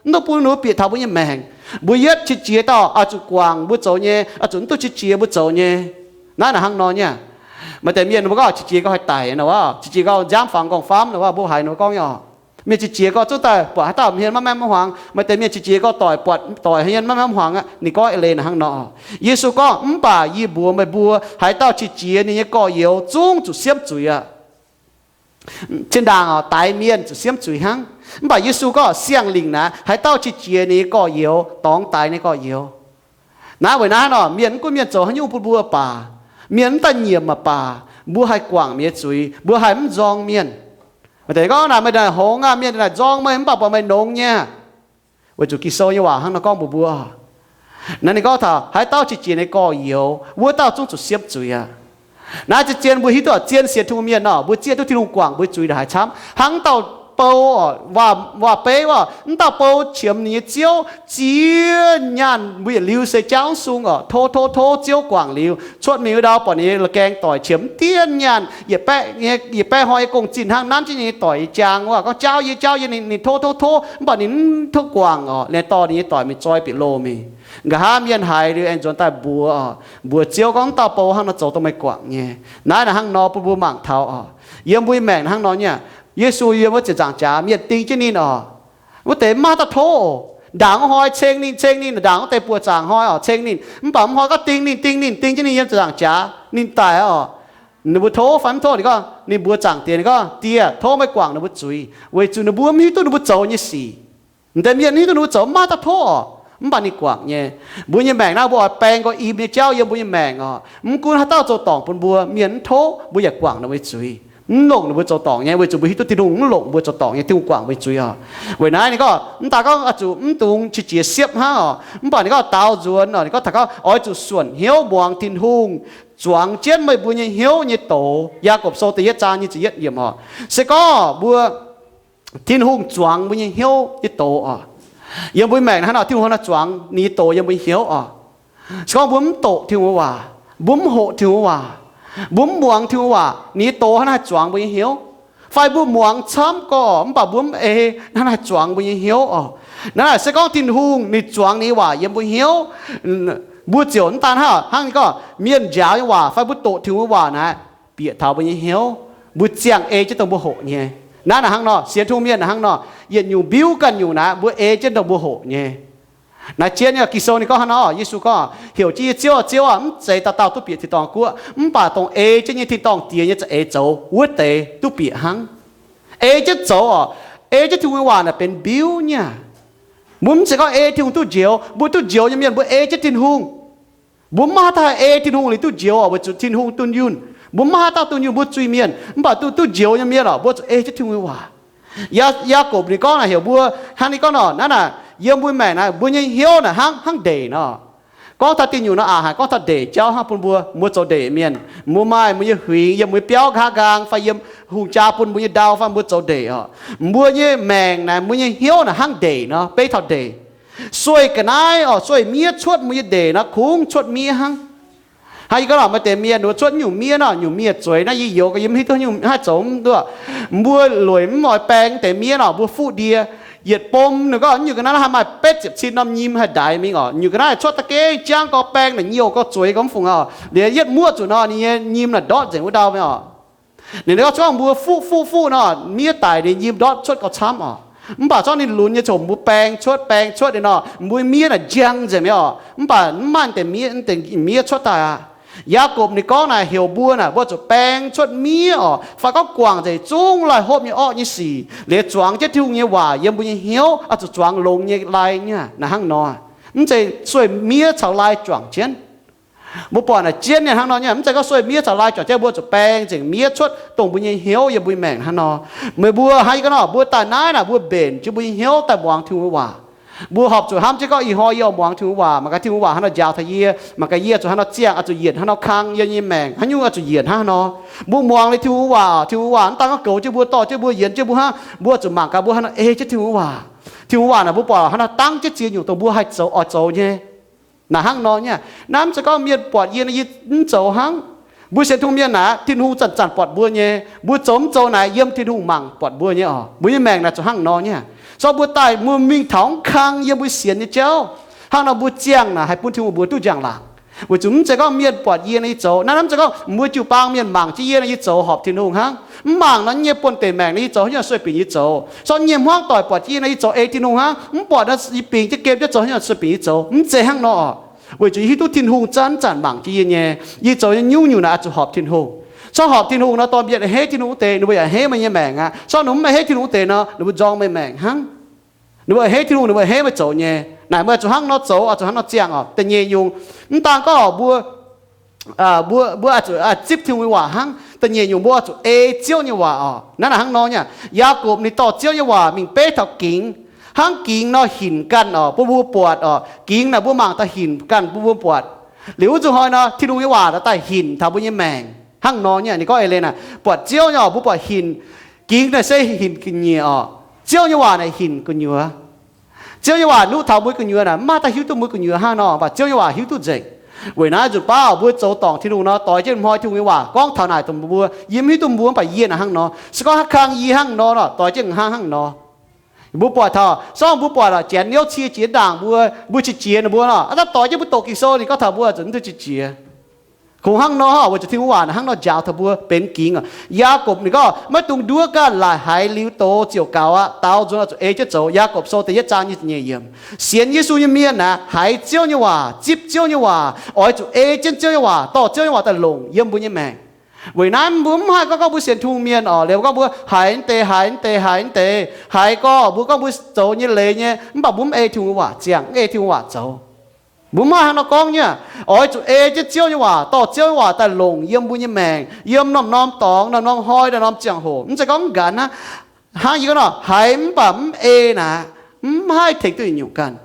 mv dungx bun ninh mbuo bieqc taux mbuo nyei maengc. Mbuo yietv qiex jiez dauh oix zuqc guangc mbuo zoux nyei, oix zuqc mv dungx qiex jiez mbuo zoux nyei. Naaiv naaic hnangv nor nyei. Maaih deix mienh mbuo gorngv qiex jiez gorngv haih daic nor, qiex jiez gorngv nziaamv fangx nqorngv-famv nor, mbuo haiz ninh mbuo gorngv nyei oc. Mienh qiex jiez gorngv zungv daaih buatc haaix dauh hmien maiv maaih mv huangx. Maaih deix mienh qiex jiez gorngv doic buatc doic hmien maiv maaih mv huangx aqv. Ninh gorngv eix leiz naaic hnangv nor. Yesu gorngv, mv baac yie mbuox meih mbuo, haaix dauh qiex jiez ninh nyei gorx-youz zungv zuqc siemv zuiz aqv. Zinh ndaangc oc, daix mienh zuqc siemv zuiz hnangv. Mv baac Yesu gorngv siang-lingc naaic haaix dauh qiex jiez ninh nyei gorx-youz dorngx daix ninh nyei gorx-youz. Naaiv weic naaiv nor mienh mv gunv mienh zoux haaix nyungc bun mbuo baac, mienh mv daaih nyiemc aqv baac, mbuo haih guangc mienh nyei zuiz, mbuo haih mv nzorng mienh. Maaih deix gorngv naaic meih naaic hngongx aqv, mienh naaic nzorng meih mv baac buatc meih nongx nyei. Weic zuqc Ging-Sou nyei waac hnangv nor gorngv mbuox mbuo. Naaiv ninh gorngv taux haaix dauh qiex jiez ninh gorx-youz, wuov dauh zungv zuqc siemv zuiz aqv. Naaiv zien zien mbuo hiuv duqv zien sienx Tin-Hungh mienh nor, mbuo zieqv duqv Tin-Hungh guangc mbuo nyei zuiz ndongc haaix camv. Hnangv dauh bou, waac-beiv oc, mv dauh bou qiemx ninh nyei ziouv ziex nyaanh, mbuo yietc liuz se jaauv sung oc, tov tov tov ziouv guangc liuz, cuotv mingh wuov ndau buatc ninh nyei la'gaeng doic qiemx mv dienh nyaanh, yietc baeqv hnoi nyei gong-zinh hnangv, nanv jienv ninh nyei doic nyei jaang wuov, gorngv jaauv yie, jaauv yie, ninh tov tov tov, mv baac ninh mv tov guangc oc, ninh dorh ninh nyei doic mingh zoi bieqc loh mingh. Nqa'haav mienh haiz liuz aengx nzuonx daaih mbuox oc, mbuox ziouv gorngv mv dauh bou hnangv nor zoux dongh meih guangc nyei. Naaiv naaic hnangv nor bun mbuo mangc taux oc, yiem mbuo nyei maengc hnangv nor nyei. Yesu yiem wuov ziepc nzaangc jaax mienh ding jienv ninh oc. Wuov deix mv maaih dauh tov. Ndaangc wuov hnoi ceng ninh, ceng ninh, ndaangc wuov deix buoz zaangc hnoi oc, ceng ninh. Mv baac mv hnoi gorngv ding ninh, ding ninh, ding jienv ninh yiem ziepc nzaangc jaax ninh daic oc. Ninh mbuo tov fai mv tov, ninh gorngv, ninh mbuox zaangc diex, ninh gorngv, Die, tov meih guangc ninh mbuo zuiz, weic zuqc ninh mbuo mv hiuv duqv ninh mbuo zoux nyei sic. M'deix mienh hiuv duqv ninh mbuo zoux mv maaih dauh tov oc, mv baac ninh guangc nyei. Mbuo nyei maengc naaiv mbuo oix baeng nqoi im nyei jauv yiem mbuo nyei maengc oc. Mv gunv haaix dauh zoux dorngc bun mbuo, mienh mv tov, mbuo yaac guangc ninh mbuo nyei zuiz, mv longc ninh mbuo zoux dorngc nyei, weic zuqc mbuo hiuv duqv Tin-Hungh mv longc mbuo zoux dorngc nyei, Tin-Hungh guangc mbuo nyei zuiz oc. Weic naaiv ninh gorngv, mv daaih gorngv oix zuqc mv dungx qiex jiez siepv hnangv oc, mv baac ninh gorngv daaux nzuonx oc, ninh gorngv taux gorngv oix zuqc suonc hnyouv muangx Tin-Hungh zuangx jienv meih mbuo nyei hnyouv nyei doz. Yaagorpc Sou da'yietv zaang nyic ziepc yietv yiemc oc. Se gorngv mbuo Tin-Hungh zuangx mbuo nyei hnyouv nyei doz oc. Yiem mbuo maengc hnangv nor, Tin-Hungh hnangv nor zuangx ninh nyei doz yiem mbuo nyei hnyouv oc. Se gorngv mbuo mv doqc Tin-Hungh waac, mbuo mv hoqc Tin-Hungh waac, mbuo mv muangx Tin-Hungh waac, ninh nyei doz hnangv naaiv haih zuangx mbuo nyei hnyouv. Fai mbuo muangx camv gorx mv baac mbuo mv ei, hnangv naaiv haih zuangx mbuo nyei hnyouv oc. Naaiv naaic se gorngv Tin-Hungh ninh zuangx ninh nyei waac yiem mbuo hnyouv, mbuo ziouc mv daan hnangv, hnangv ninh gorngv mienh njaaux nyei waac fai mbuo doqc Tin-Hungh nyei waac naaic, bieqc taux mbuo nyei hnyouv, mbuo ziangh ei jienv dongh mbuo hoqc nyei. Naaiv naaic hnangv nor, sienx Tin-Hungh mienh naaic hnangv nor, yietc nyungc mbiuv ganh nyungc naaic mbuo ei jienv dongh mbuo hoqc nyei. Naaiv jienv nyei Ging-Sou ninh gorngv hnangv nor, Yesu gorngv, heuc jienv yie, Ziouv, Ziouv aah! Mv zeiz dauh dauh duqv bieqc tin-dorngh guoqv, mv baac dongh ei jienv nyei tin-dorngh Diex nyei za'eix zoux wuov deix duqv bieqc hnangv. Ei jienv zoux oc. Ei jienv Tin-Hungh nyei waac naaic benx mbiuv nyei. Mbuo mv zeiz gorngv ei Tin-Hungh duqv njoux. Mbuo duqv njoux nyei mienh mbuo ei jienv Tin-Hungh. Mbuo mv maaih haaix dauh ei Tin-Hungh liuz duqv njoux oc, weic zuqc Tin-Hungh dunh yunh. Mbuo mv maaih haaix dauh dunh yunh, mbuo zuiz-mienh, mv baac duqv, duqv njoux nyei mienh oc, mbuo zuqc ei jienv Tin-Hungh nyei waac. Yaa, Yaagorpc ninh gorngv naaic heuc mbuo hnangv, ninh gorngv nor, naaiv naaic yiem mbuo maengc naaiv mbuo nyei hnyouv naaic hnangv, hnangv ndeic nor. Gorngv taux diuh nyungc nor aqc haic, gorngv taux ndeic jauv hnangv bun mbuo, mbuo zoux ndeic mienh, mbuo maaih mbuo nyei huingx yiem mbuo nyei biauv nqa'haav nqaang fai yiem hungh jaa bun mbuo nyei ndau fai mbuo zoux ndeic oc. Mbuo nyei maengc naaic, mbuo nyei hnyouv naaic hnangv ndeic nor, beiv taux ndeic. Sueih ga'naaiv oc, sueih miev cuotv mbuo nyei ndeic nor, kungx cuotv miev hnangv. Hnangv yie gorngv nor, maaih deix mienh ninh mbuo cuotv nyungc miev nor, nyungc miev zueiz naaiv yie youx gau yiem hiuv duqv nyungc haih zoux mv duqv. Mbuo lueic mv oix baeng deix miev nor, mbuo fuqv ndie, yietc bom ninh gorngv nyungc ga'naaiv haih maaih betv ziepc cin norm nyim haih ndaix mingh oc. Nyungc ga'naaiv cuotv da'gengh jangv gau, baeng naaic nyouh gau, zueiz gau mv fungc oc. Liuz yietv muoqv zuqc nor, ninh nyei nyim naaic ndortv nzengc wuov ndau mingh oc. Ninh gorngv, gorngv mbuo fuqv fuqv fuqv nor, miev daic ninh nyim ndortv cuotv gau camv oc. Mv baac zorqv ninh lunx nyei, corc mbuo baeng cuotv, baeng cuotv liuz nor, mbuo miev naaic njang nzengc mi'aqv oc. Mv baac mv maaih deix miev, deix miev cuotv daaih aqv. Yaagorpc ninh gorngv naaic heuc mbuo naaic, mbuo zuqc baeng cuotv miev oc, fai gorngv guangc nzengc zungv laih hopv nyei orqv nyei sic, liuz zuangx jienv Tin-Hungh nyei waac yiem mbuo nyei hnyouv, oix zuqc zuangx longx nyei lai nyei aqv. Naaic hnangv nor, mv zeiz sueih miev caux lai juangc jienv. Mbuo buatc naaic jienv nyei hnangv nor nyei, mv zeiz gorngv sueih miev caux lai juangc jienv, mbuo zuqc baeng nzengc miev cuotv dongh mbuo nyei hnyouv yiem mbuo nyei maengc hnangv nor. Meih mbuo hnangv yie gorngv nor, mbuo daaih naaiv naaic, mbuo mbenc jienv mbuo nyei hnyouv daaih muangx Tin-Hungh waac. Mbuo horpc zuqc hnamv jienv gorngv, ih hnoi yie oix muangx Tin-Hungh waac, mangc gaax Tin-Hungh waac hnangv nor njaaux taux yie, mangc gaax yie oix zuqc hnangv nor ziangh, oix zuqc yienc hnangv nor kang yie nyei maengc, haaix nyungc oix zuqc yienc hnangv nor. Tin-Hungh waac mv daan gorngv goux jienv mbuo, dorh jienv mbuo, yienx jienv mbuo hnangv, mbuo zuqc mangc gaax mbuo hnangv nor ei jienv Tin-Hungh waac. Tin-Hungh waac naaic mbuo buatc hnangv nor dangv jienv ziex nyungc dongh mbuo haih zoux, oix zoux nyei. Naaic hnangv nor nyei. Naaiv mv zeiz gorngv mienh buatc yie nor yie mv zoux hnangv. Mbuo sienx Tin-Hungh mienh naaic, Tin-Hungh zanc-zanc buatc mbuo nyei. Mbuo zoux mv zoux naaic yiem Tin-Hungh mangc buatc mbuo nyei oc. Mbuo nyei maengc naaic zuqc hnangv nor nyei. Zorqv mbuo daaih mbuo mingh taux mv kang yiem mbuo sienx nyei jauv, hnangv nor mbuo ziangh naaic haih bun Tin-Hungh mbuox duqv njang-laangc. Weic zuqc mv zeiz gorngv mienh buatc yie nor yie zoux. Naaiv mv zeiz gorngv mbuo jiu-baang mienh mangc jienv yie nor yie zoux horpc Tin-Hungh hnangv. Mv mangc nor, nyei buonv-deic maengc nor yie zoux haaix nyungc sueih bingc yie zoux. Zorqv nyei hmuangv doic buatc jienv yie nor yie zoux ei Tin-Hungh hnangv. Mv buatc nor yie bingx jienv gem jienv zoux haaix nyungc sueih bingc yie zoux. Mv zeiz hnangv nor oc. Weic zuqc yie hiuv duqv Tin-Hungh zanc-zanc mangc jienv yie nyei. Yie zoux nyei nyungc-nyungc naaic oix zuqc horpc Tin-Hungh. Zorqv horpc Tin-Hungh nor, dorh mienh a'hneiv Tin-Hungh wuov deix, ninh mbuo yaac a'hneiv meih nyei maengc aqv. Zorqv ninh mbuo mv a'hneiv Tin-Hungh wuov deix nor, ninh mbuo nzorng meih maengc hnangv. Ninh mbuo a'hneiv Tin-Hungh, ninh mbuo a'hneiv meih zoux nyei. Naaic meih oix zuqc hnangv nor zoux, oix zuqc hnangv nor ziangh oc. Da'nyeic nyungc, mv daan gorngv mbuo, mbuo, mbuo oix zuqc zipv Tin-Hungh nyei waac hnangv. Da'nyeic nyungc mbuo oix zuqc ei Ziouv nyei waac oc. Naaiv naaic hnangv nor nyei. Yaagorpc ninh dorh Ziouv nyei waac mingh beiv taux gingx. Hnangv gingx nor hinc ganh oc, bun mbuo buatc oc. Gingx naaic mbuo mangc daaih hinc ganh bun mbuo buatc. Liuz wuov nzunc hnoi nor, Tin-Hungh nyei waac naaic daaih hinc taux mbuo nyei maengc. Hnangv nor nyei, ninh gorngv eix leiz naaic, buatc Ziouv nyei oc, mbuo buatc hinc, gingx naaic se hinc ga'nyiec oc. Ziouv nyei waac naaic hinc gu'nyuoz. Ziouv nyei waac nuqv taux mbuo gu'nyuoz naaic, mv maaih daaih hiuv duqv mbuo gu'nyuoz hnangv nor, mv baac Ziouv nyei waac hiuv duqv nzengc. Weic naaiv nzunc baav oc, mbuo zoux dorngc Tin-Hungh nor, doix jienv hnoi Tin-Hungh nyei waac gorngv taux naaic dongh mbuo, yie mv hiuv duqv mbuo, mv baac yie naaic hnangv nor. Se gorngv haaix kang yie hnangv nor nor, doix jienv hnangv hnangv nor. Mbuo buatc taux, sorng mbuo buatc oc, janx niouv cie jiex ndaangc mbuo, mbuo qiex jiez ninh mbuo nor, aav daaih doix jienv mbuo doqc Ging-Sou ninh gorngv taux mbuo zuqc mv duqv qiex jiez. Kungx hnangv nor, weic zuqc Tin-Hungh waac naaic hnangv nor njaaux taux mbuo benx gingx oc. Yaagorpc ninh gorngv, maiv dungx nduov ganh laaic haiz liuz doz ziouc gaux aqv. Daaux nzuonx oix zuqc ei jienv zoux. Yaagorpc Sou da'yietv zaang nyic ziepc nyeic yiemc. Sienx Yesu nyei mienh naaic, haiz Ziouv nyei waac, zipv Ziouv nyei waac, oix zuqc ei jienv Ziouv nyei waac, dorh Ziouv nyei waac daaih longc yiem mbuo nyei maengc. Weic naaiv mbuo mv haih gorngv, gorngv mbuo sienx Tin-Hungh mienh oc, liuz gorngv mbuo haiz mv deix, haiz mv deix, haiz mv deix, haiz gorngv mbuo gorngv mbuo zoux nyei leiz nyei, mv baac mbuo mv ei Tin-Hungh waac ziangh, mv ei Tin-Hungh waac zoux. Mbuo mv haih hnangv nor gorngv nyei. Oix zuqc ei jienv Ziouv nyei waac, dorh Ziouv nyei waac daaih longc yiem mbuo nyei maengc, yiem norm-norm dorngx, norm-norm hnoi, norm-norm ziangh hoc. Mv zeiz gorngv mv nqanx hnangv. Hnangv yie gorngv nor, haiz mv baac mv ei naaic, mv haih tengx duqv nyungc ganh.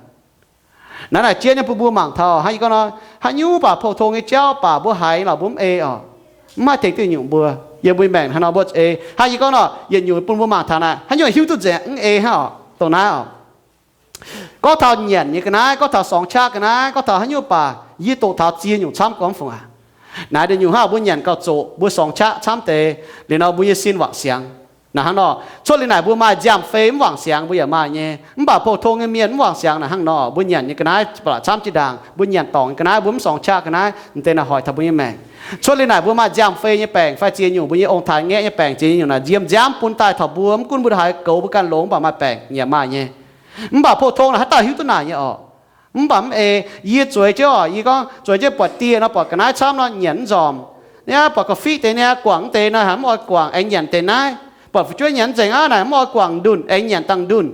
Naaiv naaic jienv nyei bun mbuo mangc taux hnangv yie gorngv nor, haaix nyungc baac pou-tong nyei jauv baac mbuo haiz lorqc mbuo mv ei oc. Mv haih tengx duqv nyungc mbuo. Yiem mbuo nyei maengc hnangv nor mbuo zuqc ei. Hnangv yie gorngv nor, yietc nyungc bun mbuo mangc taux naaic, haaix nyungc hiuv duqv nzengc mv ei hnangv oc. Dongh naaiv oc. Gorngv taux nyanc nyei ga'naaiv, gorngv taux sorngx qaqv ga'naaiv, gorngv taux haaix nyungc baac yie doqc taux ziex nyungc camv gormx fungc aac. Naaiv deix nyungc hnangv mbuo nyanc gauh zoqc, mbuo sorngx qaqv camv deix, liuz nor mbuo nyei sin wangc siangx. Naaic hnangv nor, cuotv liuz naaic mbuo maaih nziaamv-fei mv wangc siangx mbuo yaac maaih nyei. Mv baac pou-tong nyei mienh mv wangc siangx naaic hnangv nor, mbuo nyanc nyei ga'naaiv ba'laqc camv jiex ndaangc, mbuo nyanc dorngc nyei ga'naaiv mbuo mv sorng qaqv ga'naaiv, m'deix naaic hoic taux mbuo nyei maengc. Cuotv liuz naaic mbuo maaih nziaamv-fei nyei baengc fai ziex nyungc, mbuo nyei ong-taaix ngaeqv nyei baengc ziex nyungc naaic nziem nziaamv bun daaih taux mbuo, mv gunv mbuo haaix goux mbuo ganh longx mv baac maaih baengc yaac maaih nyei. Mv baac pou-tong naaic haaix dauh hiuv duqv naaic nyei orqc? Mv baac mv ei. Yie zueiz jienv orqc, yie gorngv zueiz jienv buatc dieh nor, buatc ga'naaiv camv nor, nyanc mv nzormc. Niaa, buatc ga'fiev deix niaa, guangc deix naaiv haaix mv oix guangc, aengx nyanc deix naaiv. Buatc fu'jueiv nyanc nzengc aqv naaic, mv oix guangc ndunh, aengx nyanc dangh ndunh.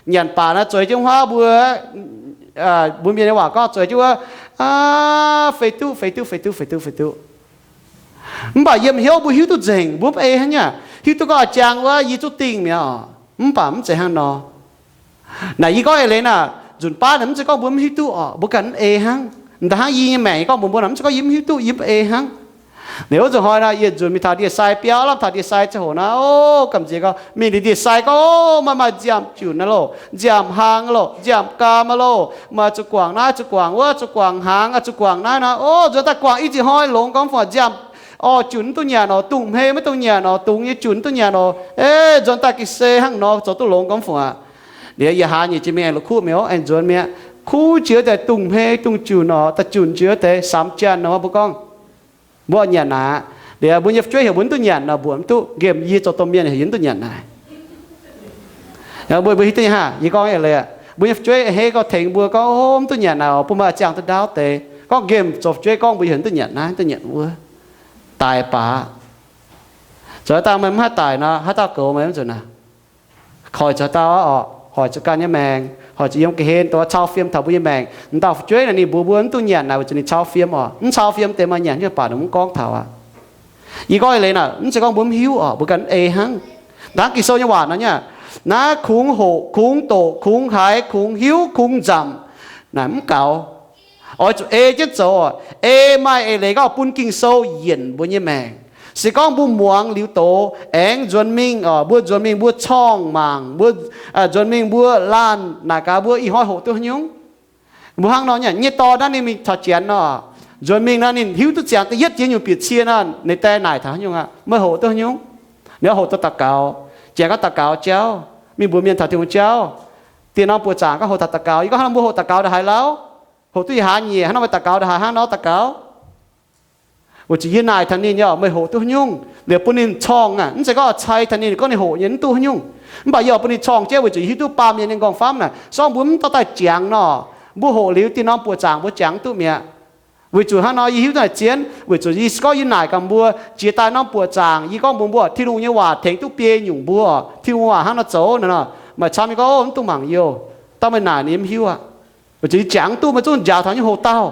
Nyanc baac naaiv zueiz jienv huaav mbuo, mbuo mienh nyei waac gorngv zueiz jienv wuov, fei duqv, fei duqv, fei duqv, fei duqv, fei duqv. Mv baac yiem hnyouv mbuo hiuv duqv nzengc, mbuo mv ei hnangv nyei. Hiuv duqv gorngv jangx wuov yie zuqc dingh mi'aqv orqc. Mv baac mv zeiz hnangv nor. Naaic yie gorngv eix leiz naaic, nzunc baav naaic mv zeiz gorngv mbuo mv hiuv duqv orqc, mbuo ganh mv ei hnangv. Da'hnangv yie nyei maengc yie gorngv mbuox mbuo naaic, mv zeiz gorngv yie mv hiuv duqv, yie mv ei hnangv. Liuz wuov nzunc hnoi naaic, yietc nzunc mingh taux ndie-sai biauv, lamh taux ndie-sai ziangh hoc naaic, o, gamh nziex gorngv mingh liuz ndie-sai gorngv, o, maaih maaih nziaamv-junc naaiv loh, nziaamv-hlang loh, nziaamv-gaam aqv loh, maaih zuqc guangc naaiv, zuqc guangc wuov, zuqc guangc hnaangx, zuqc guangc naaiv naaic, o, nzuonx daaih guangc i ziex hnoi longx gormx fungc aqv, nziaamv orv junc mv duqv nyanc orqc, dungz hmei maiv dungx nyanc orqc, dungz nyei junc mv duqv nyanc orqc, e, nzuonx daaih ga'sie hnangv nor zoux duqv longx gormx fungc aqv. Liuz yietc hlaax nyic jiex mingh aengx la'kuqv mi'aqv, aengx nzuonx mi'aqv. Kuv jiex deix dungz hmei dungz junc orqc, da'junc jiex deix samx janx nor mbuo gorngv, mbuo nyanc naaic. Liuz mbuo nyei fu'jueiv heuc mbuo mv duqv nyanc nor, mbuox mv duqv, nqemh yie zoux domh mienh heuc yie mv duqv nyanc naaic. Mbuo, mbuo hiuv duqv nyei hnangv, yie gorngv eix leiz, mbuo nyei fu'jueiv a'hneiv gorngv tengx mbuo gorngv, o, mv duqv nyanc naaic orqc, bun meih ziangh duqv ndaauv deix. Gorngv nqemh zoux fu'jueiv gorngv mbuo heuc mv duqv nyanc naaiv, mv duqv nyanc wuov, daic baac. Zoux daaih meih mv haih daic nor, haaix dauh goux meih mv nzunc naaic? Hoic zuqc dauh orqc, hoic zuqc ganh nyei maengc, hoic zuqc yiem ga'hlen dongh cau fiem taux mbuo nyei maengc. M'dauh fu'jueiv naaic ninh mbuox mbuo mv duqv nyanc naaic weic zuqc ninh cau fiem orqc. Mv cau fiem deix maaih nyanc nyei baac ninh mv gorngv taux aqv. Yie gorngv eix leiz naaic, mv zeiz gorngv mbuo mv hiuv orqc, mbuo ganh mv ei hnangv. Hnangv Ging-Sou nyei waac nor nyei, naaiv kungx hoqc, kungx doqc, kungx haiz, kungx hiuv, kungx nzamc, naaic mv gaux. Oix zuqc ei jienv zoux. Ei maaih eix leiz gorngv bun Ging-Sou yienc mbuo nyei maengc. Se gorngv mbuo muangx liuz doz, aengx nzuonx mingh, mbuo nzuonx mingh mbuo corngh mangc, mbuo nzuonx mingh mbuo laanh naaic gaax mbuo ih hnoi hoqc duqv haaix nyungc. Mbuo hnangv nor nyei, nyei dorn naaiv ninh mingh taux janx nor, nzuonx mingh nor ninh hiuv duqv ziangx da'yietv jiex nyungc bieqc cie nor, ninh die naaic taux haaix nyungc aqv, meih hoqc duqv haaix nyungc? Ninh hoqc duqv daux gaux. Janx gorngv daux gaux jauv, mingh mbuox mienh taux Tin-Hungh jauv. Dieh norm buoqc zaangc gorngv hoqc taux daux gaux. Yie gorngv hnangv nor mbuo hoqc daux gaux ndongc haaix lauh? Hoqc duqv ih hnoi nyei, hnangv nor meih daux gaux ndongc haaix, hnangv nor daux gaux. Weic zuqc yie naaic taux ninh nyei, meih hoqc duqv haaix nyungc? Liuz bun ninh corngh aqv. Mv zeiz gorngv cai taux ninh, gorngv ninh hoqc nyei mv duqv haaix nyungc. Mv baac yie oix bun ninh corngh jienv weic zuqc yie hiuv duqv baamh mienh nyei m'nqorngv-famv naaic, se gorngv mbuo mv dorh daaih jangx nor, mbuo hoqc liuz dieh norm buoqc zaangc mbuo jangx duqv mi'aqv. Weic zuqc hnangv nor yie hiuv duqv naaic zien, weic zuqc yie se gorngv yie naaic gaax mbuo, jiex daaih norm buoqc zaangc yie gorngv mbuox mbuo, Tin-Hungh nyei waac tengx duqv biei nyungc mbuo, Tin-Hungh waac hnangv nor zoux naaic nor, maaih camv nyei gorngv, o, mv dungx mangc youh, dauh meih naaic ninh mv hiuv aqv. Weic zuqc yie jangx duqv meih zungv njaaux taux nyei hoqc dauh.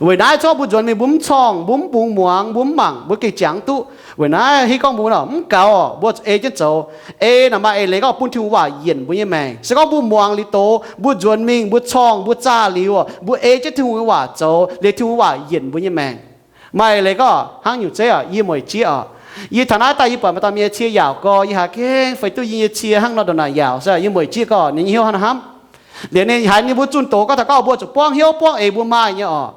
Weic naaiv se gorngv mbuo nzuonx mingh mbuo mv corngh, mbuo mv bungx muangx, mbuo mv mangc, mbuo gengh jangx duqv. Weic naaiv hnangv gorngv mbuo nor mv gaux, mbuo zuqc ei jienv zoux. Ei naaic maaih eix leiz gorngv bun Tin-Hungh waac yienc mbuo nyei maengc. Se gorngv mbuo muangx liuz doz, mbuo nzuonx mingh, mbuo corngh, mbuo zaah liuz, mbuo ei jienv Tin-Hungh nyei waac zoux, liuz Tin-Hungh waac yienc mbuo nyei maengc. Maaih eix leiz gorngv hnangv nyungc zeiv oc, yie mueic jieqv oc. Yie taux naaiv daaih yie buatc maaih dauh mienh cie yaauc gorx, yie haiz gengh fai duqv yie nyei cie hnangv nor ndongc naaic yaauc, se yie mueic jieqv gorngv ninh nyei hnyouv hnangv nor hnamv. Liuz ninh haiz ninh mbuo zunh doz gorngv taux gorngv mbuo zuqc buangv hnyouv buangv eix mbuo maaih nyei oc.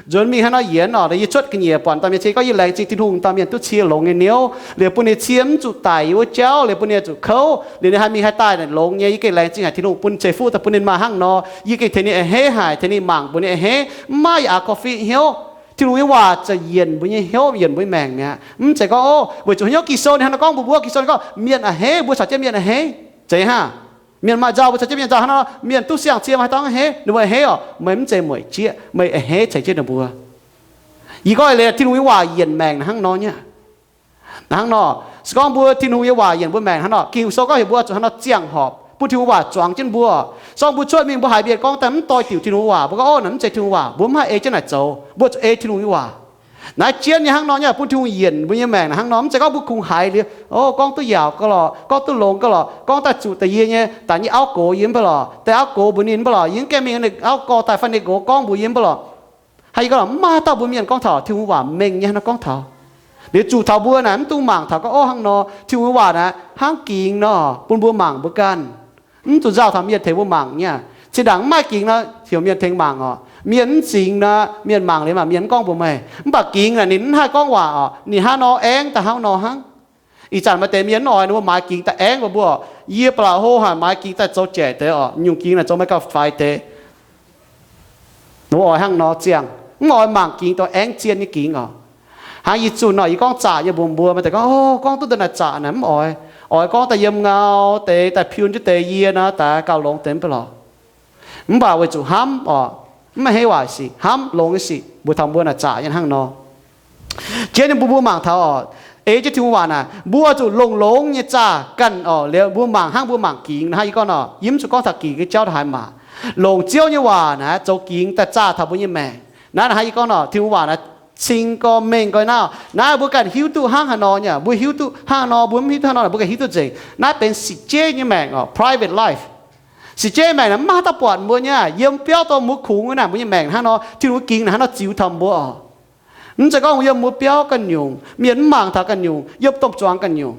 Nzuonx mingh hnangv nor yienx oc, yie cuotv ga'nyiec buatc dauh mienh cie gorngv yie laengz zingh Tin-Hungh dauh mienh duqv cie longx nyei hnyouv, liuz bun ninh cie mv zuqc daic yie wuov jauv, liuz bun ninh zuqc kouv, liuz ninh haih mingh haih daaih naaic longx nyei, yie gengh laengz zingh haic Tin-Hungh bun ceix fuqv daaih bun ninh maaih hnangv nor, yie gengh tengx ninh a'hneiv haic, tengx ninh mangc mbuox ninh a'hneiv, mv maaih yaac a'gorngv fiqv hnyouv. Tin-Hungh nyei waac za'gengh yienc mbuo nyei hnyouv, yienc mbuo nyei maengc mi'aqv. Mv zeiz gorngv, o, weic zuqc hnyouv Ging-Sou ninh hnangv nor gorngv mbuox mbuo, Ging-Sou ninh gorngv mienh a'hneiv, mbuo caux jienv mienh a'hneiv. Zeiz hnangv. Mienh maaih nzauh, mbuo caux jienv mienh nzauh hnangv nor, mienh duqv siang-cie maaih dauh a'hneiv, ninh mbuo a'hneiv oc, meih mv zeiz mueic jieqv, meih a'hneiv ceix jienv ninh mbuo. Yie gorngv eix leiz Tin-Hungh nyei waac yienc maengc naaic hnangv nor nyei. Naaic hnangv nor, se gorngv mbuo Tin-Hungh nyei waac yienc mbuo maengc hnangv nor, Ging-Sou gorngv heuc mbuo zuqc hnangv nor ziangh horpc bun Tin-Hungh waac zuangx jienv mbuo. Se gorngv mbuo cuotv mingh mbuo haiz mienh gorngv daaih mv doix-diuc Tin-Hungh waac, mbuo gorngv, o, naaic mv zeiz Tin-Hungh waac, mbuo mv haih ei jienv naaic zoux, mbuo zuqc ei Tin-Hungh nyei waac. Naaiv jienv nyei hnangv nor nyei bun Tin-Hungh yienc mbuo nyei maengc naaic hnangv nor, mv zeiz gorngv mbuo kungx haiz liuz, o, gorngv duqv yaauc gau lorqc, gorngv duqv longx gau lorqc, gorngv daaih zuqc da'yie nyei daaih nyei auv gox yie mv baac lorqc, daaih auv gox mbuox ninh mv baac lorqc, yie mv gaengh mingh ninh auv gorx daaih fai ninh gox gorngv mbuox yie mv baac lorqc. Haiz yie gorngv lorqc, mv maaih dauh mbuox mienh gorngv taux Tin-Hungh waac mengh nyei hnangv nor gorngv taux. Liuz zuqc taux mbuo naaic mv dungx mangc taux gorngv, o, hnangv nor Tin-Hungh waac naaic hnangv gingx nor bun mbuo mangc mbuo ganh. Mv zuqc nzauh taux mienh tengx mbuo mangc nyei. Zinh ndaangc mv maaih gingx nor, heuc mienh tengx mangc oc. Mienh mv zingx nor, mienh mangc liuz maah, mienh mv gorngv mbuox meih. Mv baac gingx naaic ninh mv haih gorngv waac oc. Ninh hnangv nor aengx daaih hnangv nor hnangv. Ih zanc maaih deix mienh mv oix ninh mbuo maaiz gingx daaih aengv mbuo mbuo. Yie ba'laqc hlo haic maaiz gingx daaih zoux jaic deix oc, nyungc gingx naaic zoux maiv gauh faix deix. Ninh mbuo oix hnangv nor ziangh, mv oix mangc gingx dongh aengv zienh nyei gingx oc. Hnangv yie zunh nor, yie gorngv zaqc nyei mbuox mbuo, maaih deix gorngv, O, gorngv duqv daaih naaic zaqc naaic, mv oix. Oix gorngv daaih yiem ngau deix, daaih piun jienv deix yie nor, daaih gauh longx deix mv baac lorqc. Mv baac weic zuqc hnamv oc, mv maaih haaix nyungc waaic sic, hnamv longx nyei sic, mbuox taux mbuo naaic zaqc nyei hnangv nor. Jienv nyei mbuo, mbuo mangc taux oc, ei jienv Tin-Hungh waac naaic, mbuo zuqc longx-longx nyei zaah ganh oc. Liuz mbuo mangc hnangv mbuo mangc gingx naaic, hnangv yie gorngv nor, yie mv zuqc gorngv taux gingx nyei jauv daaih haaix mangc. Longc Ziouv nyei waac naaic zoux gingx daaih zaah taux mbuo nyei maengc. Naaiv hnangv yie gorngv nor, Tin-Hungh waac naaic cing gorx mengh gorx naaiv. Naaiv mbuo ganh hiuv duqv hnangv haaix nor nyei, mbuo hiuv duqv hnangv nor, mbuo mv hiuv duqv hnangv nor, mbuo ganh hiuv duqv nzengc. Naaiv benx six J nyei maengc oc, private life. Six J maengc naaic mv maaih haaix dauh buatc mbuo nyei. Yiem biauv dongh mbuo kungx naaic, mbuo nyei maengc hnangv nor, Tin-Hungh gingx naaic hnangv nor ziux taux mbuo oc. Mv zeiz gorngv yiem mbuo biauv ganh nyungc, mienh mv mangc taux ganh nyungc, yiem domh zuangx ganh nyungc.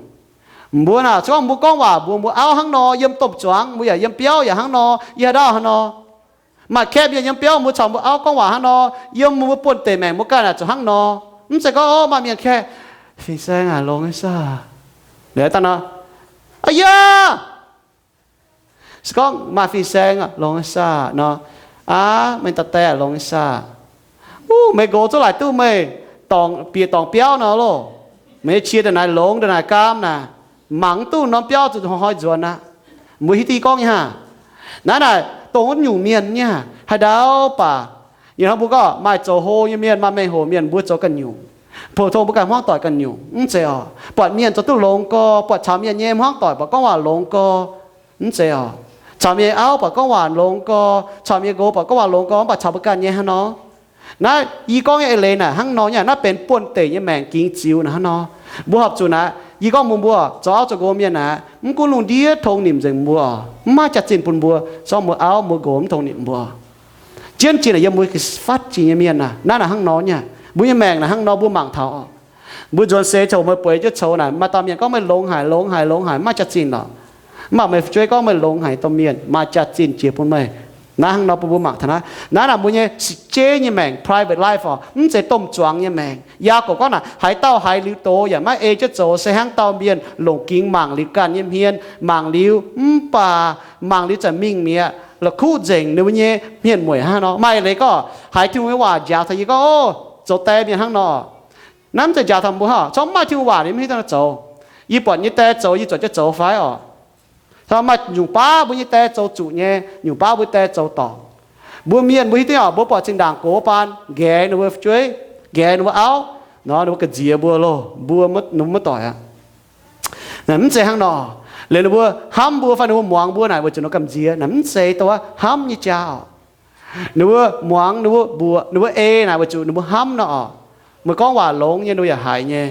Mbuo naaic se gorngv mbuo gorngv waac mbuox mbuo auv hnangv nor, yiem domh zuangx mbuo yaac, yiem biauv yaac hnangv nor, yiem haaix dauh hnangv nor. Maaih kaeqv mienh yiem biauv mbuo caux mbuo auv gorngv waac hnangv nor, yiem mbuo buonv-deic maengc mbuo ganh naaic zuqc hnangv nor. Mv zeiz gorngv, O, maaih mienh kaeqv, Fin-saeng aac, longx nyei saah? Liuz daaih nor, Aa yaac! Se gorngv maaih fin-saeng, Longx nyei saah? Nor, Aav, meih dauh die, longx nyei saah? Wuov, meih nqox zungv laaic duqv meih dorngc bieqc dorngc biauv nor loh. Meih nyei qiex ndongc naaic longx ndongc naaic gaam naaic, mangc mv duqv norm biauv zuqc hnoi-hnoi nzuonx aqv. Mbuo hiuv duqv yie gorngv nyei haah? Naaiv naaic dongh wuov nyungc mienh nyei haah? Haaix ndau baac, ih hnoi mbuo gorngv maaih zoux hlo nyei mienh, maaih mengh hoc mienh, mbuo zoux ganh nyungc. Pou-tong mbuo ganh hmuangv doic ganh nyungc, mv zeiz oc. Buatc mienh zoux duqv longx gorx, buatc caux mienh nyei hmuangv doic baac gorngv waac longx gorx, mv zeiz oc. Caux mienh auv baac gorngv waac longx gorx, caux mienh nqox baac gorngv waac longx gorx, mv baac caux mbuo ganh nyei hnangv nor. Naaiv yie gorngv nyei eix leiz naaic hnangv nor nyei, naaiv benx buonv-deic nyei maengc gingx ziux naaic hnangv nor. Mbuo horpc zuqc naaic, yie gorngv mbuox mbuo, zoux auv zoux nqox mienh naaic, mv gunv lungh ndiev tong nimc nzengc mbuo, mv maaih jaax-zinh bun mbuo, se gorngv mbuo auv mbuo nqox mv tong nimc mbuo. Jienv jiex naaic yiem mbuo fatv jiex nyei mienh naaic, naaiv naaic hnangv nor nyei. Mbuo nyei maengc naaic hnangv nor mbuo mangc taux oc. Mbuo nzuonx seix coux meih bueix jienv coux naaic, maaih dauh mienh gorngv meih longx haic, longx haic, longx haic, mv maaih jaax-zinh lorqc. Mv baac meih fu'jueiv gorngv meih longx haic, domh mienh maaih jaax-zinh jiex bun meih. Naaiv hnangv nor bun mbuo mangc taux naaiv. Naaiv naaic mbuo nyei six J nyei maengc, private life oc, mv zeiz domh zuangx nyei maengc. Yaagorpc gorngv naaic, haaix dauh haiz liuz doz yaac maiv ei jienv zoux, se hnangv dauh mienh longc gingx mangc liuz ganh nyei hmien, mangc liuz mv baac mangc liuz zanc mingh mi'aqv, la'kuqv nzengc ninh mbuo nyei hmien mueic hnangv nor. Maaih leiz gorngv haiz Tin-Hungh nyei waac njaaux taux yie gorngv, O, zoux die mienh hnangv nor. Naaiv mv zeiz njaaux taux mbuo hnangv, corc mv maaih Tin-Hungh waac ninh mv hiuv duqv nor zoux. Yie buatc nyei die zoux, yie zuotc jienv zoux fai oc. Maaih nyungc baav mbuo nyei die zoux zuqc nyei, nyungc baav mbuo die zoux dorngc. Mbuo mienh mbuo hiuv duqv oc, mbuo buatc zinh ndaangc gox baan nqaex ninh mbuo fu'jueiv, nqaex ninh mbuo auv, nor ninh mbuo ga'nziex mbuo loh, mbuo mv, mv doic aqv. Naaic mv zeiz hnangv nor. Liuz ninh mbuo hnamv mbuo fai ninh mbuo muangx mbuo naaic weic zuqc ninh mbuo gamh nziex, naaic mv zeiz dongh wuov hnamv nyei jaa oc. Ninh mbuo muangx, ninh mbuo mbuoqc, ninh mbuo ei naaic weic zuqc ninh mbuo hnamv nor oc. Meih gorngv waac longx nyei ninh mbuo yaac haiz nyei.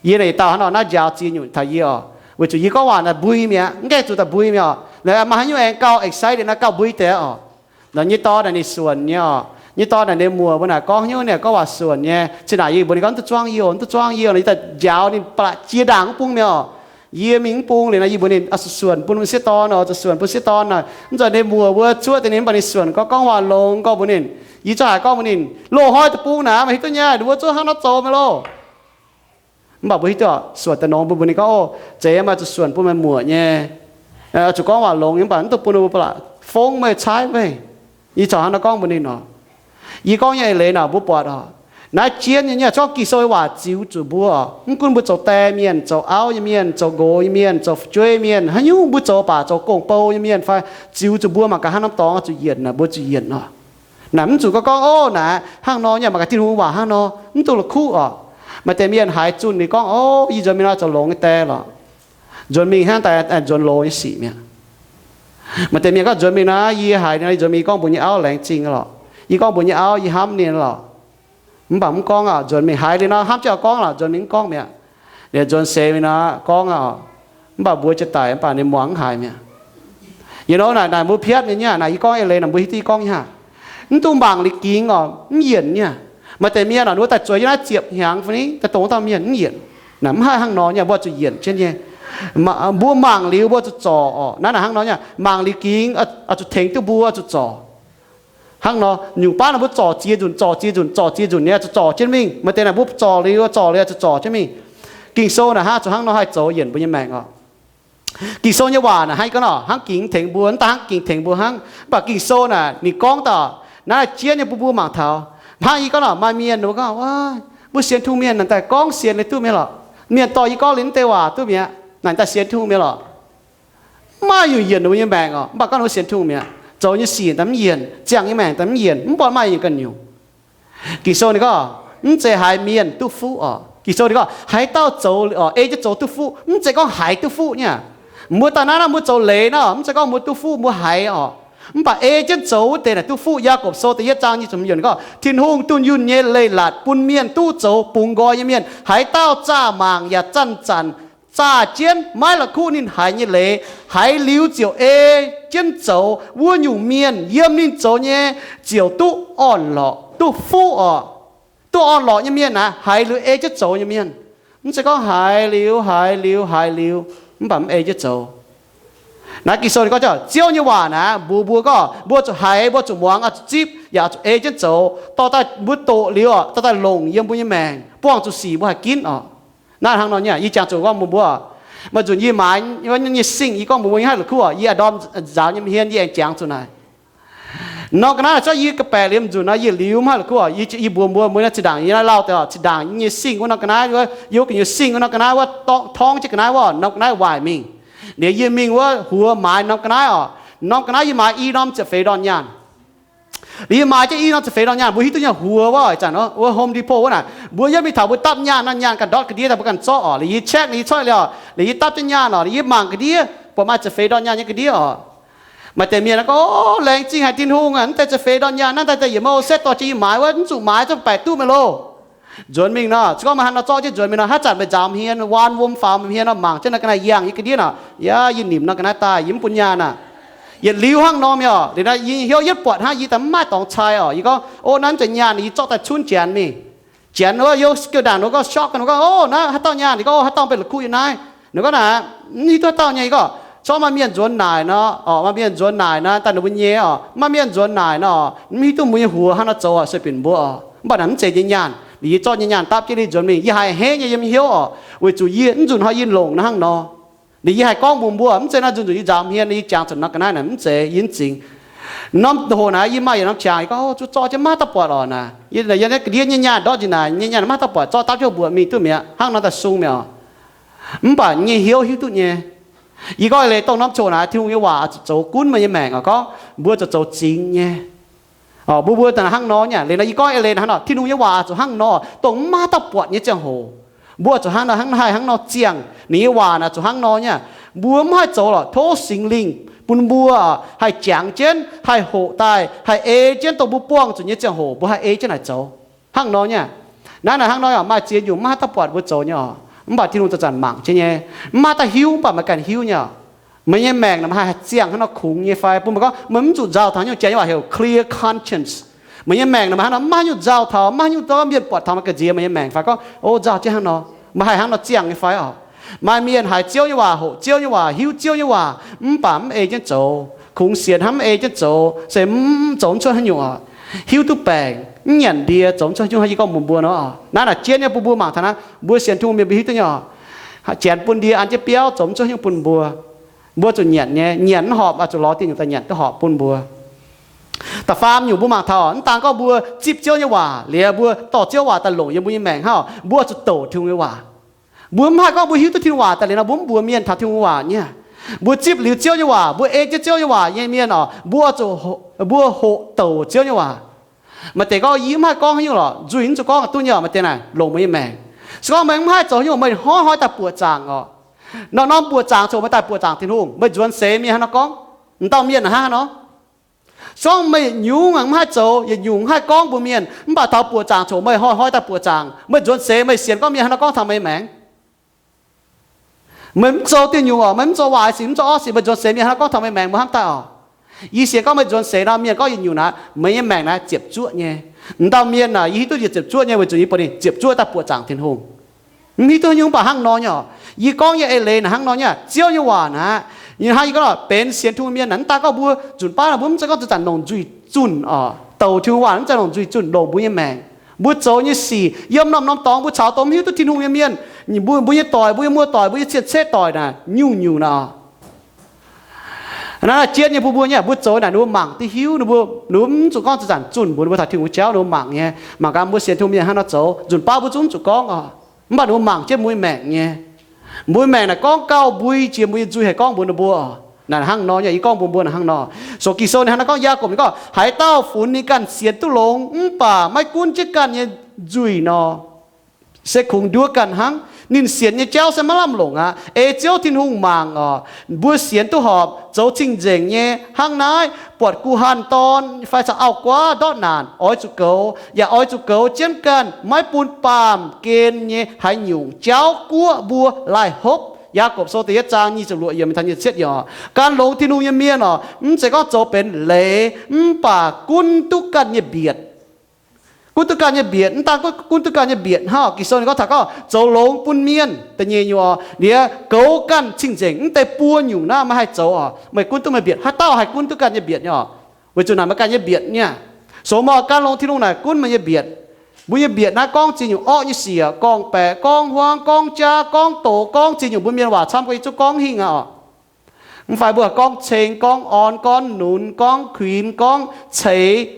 Yie naaic yietc dauh hnangv nor naaiv njaaux ziex nyungc taux yie oc. Weic zuqc yie gorngv waac naaic mbui mi'aqv, mv gaengh zuqc daaih mbui mi'aqv oc. Naaic maaih haaix nyungc aengx gauh excited naaiv gauh mbui deix oc. Nor nyei dorn naaic ninh suonc nyei oc. Nyei dorn naaic ninh muoc mbuo naaic gorngv haaix nyungc ninh gorngv waac suonc nyei. Cin naaic yie mbuox ninh gorngv, Mv duqv zuangv yie oc, mv duqv zuangv yie oc. Nor yie daaih njaaux ninh ba'laqc jiex ndaangc mv bung mi'aqv oc. Yie mingh mv bung liuz nor, yie mbuox ninh, Oix zuqc suonc bun sieqv dorn oc, zuqc suonc bun sieqv dorn oc. Mv nzunc ninh muoc mbuo cuotv deix ninh mv baac ninh suonc gorngv, gorngv waac longx gorx mbuox ninh. Yie zungv haiz gorngv mbuox ninh, Loz-hnoi deic-bung naaic meih hiuv duqv nyei, ninh mbuo zungv hnangv nor zoux mi'aqv loh. Mv baac mbuo hiuv duqv oc, suonc daaih nor mbuo mbuox ninh gorngv, O, zeiz meih zuqc suonc bun meih muoc nyei. Zuqc gorngv waac longx nyei, mv baac mv dungx bun ninh mbuo ba'laqc fongv meih caaiv meih. Yie corc hnangv nor gorngv mbuox ninh oc. Yie gorngv nyei eix leiz naaic mbuo buatc oc, naaiv jienv nyei, nyei zungv Ging-Sou nyei waac ziux zuqc mbuo oc. Mv gunv mbuo zoux die mienh, zoux auv nyei mienh, zoux nqox nyei mienh, zoux fu'jueiv mienh, haaix nyungc mbuo zoux baac, zoux gong-bou nyei mienh fai, ziux zuqc mbuo mangc gaax hnangv norm dorngx zuqc yienc naaic, mbuo zuqc yienc oc. Naaic mv zuqc gorngv, Ov, naaic hnangv nor nyei, mangc gaax Tin-Hungh waac hnangv nor, mv dungx la'kuqv oc. Maaih deix mienh haiz zunh ninh gorngv, Ov, yie nzuonx mingh nor zoux longx nyei die lorqc. Nzuonx mingh hnangv daaih nzuonx loz nyei sic mi'aqv. Maaih deix mienh gorngv, Nzuonx mingh nor yie haiz ninh nor, yie nzuonx mingh gorngv mbuox nyei auv laengz zingh lorqc. Yie gorngv mbuox nyei auv yie hnamv ninh lorqc. Mv baac mv gorngv oc, nzuonx mingh haiz liuz nor hnamv jienv oix gorngv lorqc, nzuonx mingh mv gorngv mi'aqv. Liuz nzuonx seix mingh nor gorngv oc. Mv baac mbuox jiex daic mv baac ninh muangx mv haiz mi'aqv. Yie nor naaic, naaic mbuo piatv nyei nyei, naaic yie gorngv eix leiz naaic mbuo hiuv duqv yie gorngv nyei aqv. Mv dungx mangc liuz gingx oc, mv yienc nyei. Maaih deix mienh oc, ninh mbuo daaih zueiz yiem naaiv ziepc hnyangx fai ni daaih dongh wuov dauh mienh mv yienc. Naaic mv haih hnangv nor nyei, mbuo zuqc yienc jienv nyei. Mbuo mangc liuz mbuo zuqc zorc oc. Naaiv naaic hnangv nor nyei, mangc liuz gingx oix zuqc tengx duqv mbuo zuqc zorc. Hnangv nor, nyungc baav naaic mbuo zorc ziex nzunc, zorc ziex nzunc, zorc ziex nzunc nyei, zuqc zorc jienv mingh. Maaih deix naaic mbuo zorc liuz, zorc liuz zuqc zorc jienv mingh. Ging-Sou naaic hnangv zuqc hnangv nor haih zoux yienc mbuo nyei maengc oc. Ging-Sou nyei waac naaic hnangv gorngv nor, hnangv gingx tengx mbuo, mv daaih hnangv gingx tengx mbuo hnangv, mv baac Ging-Sou naaic ninh gorngv dauh naaiv jienv nyei bun mbuo mangc taux. Hnangv yie gorngv nor, maaih mienh ninh mbuo gorngv, mbuo sienx Tin-Hungh mienh naaic daaih gorngv sienx liuz duqv mi'aqv lorqc. Mienh dorh yie gorngv liuz mv deix waac duqv mi'aqv, naaic daaih sienx Tin-Hungh mi'aqv lorqc. Mv maaih nyungc yienc ninh mbuo nyei maengc oc, mv baac gorngv ninh mbuo sienx Tin-Hungh mi'aqv, zoux nyei sic daaih mv yienc, ziangh nyei maengc daaih mv yienc, mv buatc maaih yienc ganh nyungc. Ging-Sou ninh gorngv, mv zeiz haiz mienh duqv fuqv oc. Ging-Sou ninh gorngv, haaix dauh zoux, ei jienv zoux duqv fuqv, mv zeiz gorngv haiz duqv fuqv nyei aqv. Mbuo daaih naaiv nor mbuo zoux leiz nor, mv zeiz gorngv mbuo duqv fuqv, mbuo haiz oc. Mv baac ei jienv zoux wuov deix naaic duqv fuqv. Yaagorpc Sou da'yietv zaang nyic ziepc hmz yiemc ninh gorngv, Tin-Hungh dunh yunh nyei leiz-latc bun mienh duqv zoux bungx nqoi nyei mienh. Haaix dauh zaah mangc yaac zanc-zanc zaah jienv maiv la'kuqv ninh haiz nyei leiz, haiz liuz ziouc ei jienv zoux, wuov nyungc mienh yiem ninh zoux nyei ziouc duqv orn-lorqc, duqv fuqv oc. Duqv orn-lorqc nyei mienh naaic haiz liuz ei jienv zoux nyei mienh. Mv zeiz gorngv haiz liuz, haiz liuz, haiz liuz, mv baac mv ei jienv zoux. Naaiv Ging-Sou ninh gorngv, Ziouv nyei waac naaic mbuox mbuo gorngv, mbuo zuqc haiz, mbuo zuqc muangx, oix zuqc zipv, yaac zuqc ei jienv zoux, dorh daaih mbuo doqc liuz oc, dorh daaih longc yiem mbuo nyei maengc, buangh zuqc sic mbuo haih ginv oc. Naaiv hnangv nor nyei, yie jangx zuqc gorngv mbuox mbuo, maaih nzunc yie maaiz nyei singh, yie gorngv mbuox mbuo, yie haih la'kuqv oc, yie aengx ndorm nzaaux nyei hmien, yie aengx jangx zuqc naaic. Norm ga'naaiv cuotv yie ga'baeqc liemh nzunc nor, yie liuz mv haih la'kuqv oc. Yie, yie mbuox mbuo, mbuo naaiv zinh ndaangc yie naaiv lauh deix oc, zinh ndaangc nyei singh wuov norm ga'naaiv, yie wuov gu'nyuoz nyei singh wuov norm ga'naaiv wuov, torngv jienv ga'naaiv wuov, norm ga'naaiv waaic mingh. Liuz yie mingh wuov huox maaiz norm ga'naaiv oc. Norm ga'naaiv yie maaiz i norm ziepc feix ndorn nyaanh. Liuz yie maaiz jienv i norm ziepc feix ndorn nyaanh, mbuo hiuv duqv nyei huox wuov, ih zanc wuov Home Depot wuov naaic, mbuo yiem mingh taux mbuo dapv nyaanh nor, nyaanh ganh ndortv ga'ndiev daaih mbuo ganh zorqv oc. Liuz yie check, liuz yie coiv liuz, liuz yie dapv jienv nyaanh oc, liuz yie mangc ga'ndiev, buatc maaih ziepc feix ndorn nyaanh nyei ga'ndiev oc. Maaih deix mienh gorngv, O, laengz zingh haic Tin-Hungh aac, mv deix ziepc feix ndorn nyaanh naaiv daaih daaih yietc mouh set dorh jiex yie maaiz wuov, mv zuqc maaiz, zungv baeqc duqv meih loh. Nzuonx mingh nor, se gorngv meih haaix nor zorqv jienv nzuonx mingh nor, haaix zanc meih nzaaux hmien, waan wuom faaux hmien nor, mangc jienv nor ga'naaiv yangh nyei ga'ndiev nor, yaac yie nimc nor ga'naaiv daaih, yie mv bun nyaanh aqv. Yietc liuz hnangv nor mi'aqv oc. Liuz naaiv yie hnyouv yietv buatc hnangv, yie daaih mv maaih dorngx cai oc. Yie gorngv, O, naaiv mv zeiz nyaanh, yie zorqv daaih cunv Janx mingh. Janx wuov, yie gengh ndaangc ninh gorngv shock, ninh gorngv, O, naaiv haaix dauh nyaanh? Yie gorngv, O, haaix dauh benx la'kuqv yiem naaiv? Ninh gorngv naaic, Mv hiuv duqv haaix dauh nyei. Yie gorngv, Zorqv maaih mienh nzuonx naaic nor, orqc, maaih mienh nzuonx naaic nor, daaih ninh mbuo nyei orqc, maaih mienh nzuonx naaic nor, mv hiuv duqv mbuo nyei huox hnangv nor zoux oc, sueih binc mbuo oc. Mv baac naaic mv zeiz nyei nyaanh. Liuz yie zorqv nyei nyaanh dapv jienv ninh nzuonx mingh, yie haiz hneiv nyei yiem hnyouv oc, weic zuqc yie mv nzunc hnoi yie longc naaiv hnangv nor. Liuz yie haih gorngv mbuox mbuo, mv zeiz naaiv nzunc nzunc yie nzaaux hmien, yie jangx zuqc nor ga'naaiv naaic, mv zeiz, yie mv zingx. Norm hoc naaic yie maaih yietc norm qangx, yie gorngv, O, zuqc zorqv jienv maiv dauh buatc orqc naaic. Yie naaic yiem naaiv ga'ndiev nyei nyaanh ndortv nzengc naaic, nyei nyaanh maiv dauh buatc, zorqv dapv jienv mbuoqc mingh duqv mi'aqv, hnangv nor daaih sung mi'aqv. Mv baac nyei hnyouv hiuv duqv nyei. Yie gorngv eix leiz dongh norm hoc naaic, Tin-Hungh nyei waac zuqc zoux gunv meih nyei maengc oc. Gorngv mbuo zuqc zoux zingx nyei. Orqc, mbuo mbuo hnangv nor nyei. Liuz nor yie gorngv eix leiz hnangv nor, Tin-Hungh nyei waac zuqc hnangv nor, dongh maiv dauh buatc nyei ziangh hoc, mbuo zuqc hnangv nor, hnangv haih hnangv nor ziangh. Ninh nyei waac naaic zuqc hnangv nor nyei. Mbuo mv haih zoux lorqc, tov Singx Lingh bun mbuo haih jangx jienv, haih hoqc daaih, haih ei jienv dongh mbuo buangh zuqc nyei ziangh hoc mbuo haih ei jienv naaic zoux. Hnangv nor nyei. Naaiv naaic hnangv nor oc, maaih ziex nyungc maiv haih dauh buatc mbuo zoux nyei oc. Mv baac Tin-Hungh zanc-zanc mangc jienv nyei. Mv haih dauh hiuv, mv baac meih ganh hiuv nyei oc. Meih nyei maengc naaic meih haih ziangh hnangv nor kungx nyei fai? Bun meih gorngv meih mv zuqc nzauh taux nyungc, Janx nyei waac heuc clear conscience. Meih nyei maengc naaic meih hnangv nor maiv nyungc nzauh taux, maiv nyungc dorh mienh buatc taux meih ga'nziex meih nyei maengc fai? Gorngv, O, nzauh jienv hnangv nor, meih haih hnangv nor ziangh nyei fai oc? Maaih mienh haiz Ziouv nyei waac, hoqc Ziouv nyei waac, hiuv Ziouv nyei waac, mv baac mv ei jienv zoux, kungx sienx hnangv mv ei jienv zoux, se mv zoux mv cuotv haaix nyungc oc. Hiuv duqv baengc, mv nyanc ndie, zoux mv cuotv haaix nyungc, hnangv yie gorngv mbuox mbuo nor. Naaiv naaic jienv nyei bun mbuo mangc taux naaiv, mbuo sienx Tin-Hungh mienh mbuo hiuv duqv nyei oc. Janx bun ndie an jienv biauv zoux mv cuotv haaix nyungc bun mbuo. Mbuo zuqc nyanc nyei, nyanc mv horpc, oix zuqc lorz diuh nyungc daaih nyanc duqv horpc bun mbuo. Da'faam nyungc mbuo mangc taux, mv daan gorngv mbuo zipv Ziouv nyei waac liuz, mbuo dorh Ziouv waac daaih longc yiem mbuo nyei maengc hnangv, mbuo zuqc douc Tin-Hungh nyei waac. Mbuo mv haih gorngv mbuo hiuv duqv Tin-Hungh waac daaih liuz nor, mbuo mv mbuox mienh taux Tin-Hungh waac nyei. Mbuo zipv liuz Ziouv nyei waac, mbuo ei jienv Ziouv nyei waac nyei mienh oc, mbuo zuqc, mbuo hoqc douc Ziouv nyei waac. Maaih deix gorngv, Yie mv haih gorngv haaix nyungc lorqc. Nzuih mv zuqc gorngv, duqv nyei oc, maaih deix naaic longc meih nyei maengc. Se gorngv meih mv haih zoux haaix nyungc, meih hnoi-hnoi daaih buoqc zaangc oc. Norm-norm buoqc zaangc coc meih daaih buoqc zaangc Tin-Hungh, meih nzuonx seix mienh hnangv nor gorngv, m'dauh mienh hnangv haaix nor. Se gorngv meih yietc nyungc mv haih zoux, yietc nyungc mv haih gorngv mbuox mienh, mv baac taux buoqc zaangc coc meih hnoi-hnoi daaih buoqc zaangc, meih nzuonx seix meih sienx gorngv mienh hnangv nor gorngv taux meih nyei maengc. Meih mv zoux diuh nyungc oc, meih mv zoux waaic sic, mv zoux orqv sic, meih nzuonx seix mienh hnangv nor gorngv taux meih nyei maengc, meih hnamv daaih oc. Yie sienx gorngv meih nzuonx seix nor, mienh gorngv yietc nyungc naaic, meih nyei maengc naaic ziepc zuoqv nyei. M'dauh mienh naaic, yie hiuv duqv yietc ziepc zuoqv nyei weic zuqc yie buatc ninh ziepc zuoqv daaih buoqc zaangc Tin-Hungh. Mv hiuv duqv haaix nyungc, mv baac hnangv nor nyei oc. Yie gorngv nyei eix leiz naaic hnangv nor nyei, Ziouv nyei waac naaic, yie hnangv yie gorngv, benx sienx Tin-Hungh mienh naaic, mv daan gorngv mbuo nzunc baav naaic mbuo mv zeiz gorngv zanc-zanc longc nzuih zunh oc, douc Tin-Hungh waac, mv zeiz longc nzuih zunh, longc mbuo nyei maengc. Mbuo zoux nyei sic, yiem norm-norm dorngx mbuo caux dongh mv hiuv duqv Tin-Hungh nyei mienh, Mbuo, mbuo nyei doic, mbuo nyei muoz-doic, mbuo nyei cien-ceqv doic naaic nyungc-nyungc naaic oc. Naaiv jien nyei bun mbuo nyei, mbuo zoux naaic ninh mbuo mangc duqv hiuv, ninh mbuo, ninh mbuo mv zuqc gorngv zanc-zanc zunh mbuox ninh mbuo taux Tin-Hungh jauv, ninh mbuo mangc nyei. Mangc gaax mbuo sienx Tin-Hungh mienh hnangv nor zoux, nzunc baav mbuo zungv mv zuqc gorngv oc. Mv baac ninh mbuo mangc jienv mbuo nyei maengc nyei. Mbuo nyei maengc naaic gorngv gauh mbui jiex mbuo nyei nzuih haih gorngv mbuox ninh mbuo oc. Naaic hnangv nor nyei, yie gorngv mbuox mbuo naaic hnangv nor. So Ging-Sou ninh hnangv naaiv gorngv, Yaagorpc ninh gorngv, haaix dauh funx ninh ganh sienx duqv longx mv baac maiv gunv jienv ganh nyei nzuih nor, se kungx nduov ganh hnangv. Ninh sienx nyei jauv se maiv lamh longc aqv. Ei Ziouv Tin-Hungh mangc oc. Mbuo sienx duqv horpc, zoux cing-nzengc nyei hnangv naaiv, buatc guh hanh dorn fai caux auv-guaav ndortv naanc, oix zuqc goux, yaac oix zuqc goux jienv ganh, maiv bun baamh gen nyei haaix nyungc jauv guoqv mbuo laaih hopv. Yaagorpc Sou da'yietv zaang nyic ziepc luoqc yiemc taux nyic ziepc cietv yiemc. Gan longx Tin-Hungh nyei mienh oc, mv zeiz gorngv zoux benx leiz, mv baac gunv duqv ganh nyei mbietc. Gunv duqv ganh nyei mbietc, mv daan gunv duqv ganh nyei mbietc hnangv. Ging-Sou ninh gorngv taux gorngv zoux longx bun mienh da'nyeic nyungc oc, liuz goux ganh cing-nzengc. Mv deix buo nyungc naaiv meih haih zoux oc, meih gunv duqv meih mbietc. Haaix dauh haih gunv duqv ganh nyei mbietc nyei oc? Weic zuqc naaic meih ganh nyei mbietc nyei. So mv gan longx Tin-Hungh naaic gunv meih nyei mbietc. Mbuo nyei mbietc naaiv gorngv ziex nyungc orqv nyei sic, gorngv-baeqc, gorngv huaang, gorngv jaav, gorngv doz, gorngv ziex nyungc mbuo mienh waac camv gorngv yie zungv gorngv hingh aqv oc. Mv fai mbuo gorngv ceng, gorngv orn, gorngv nunz, gorngv kuinx, gorngv ceix.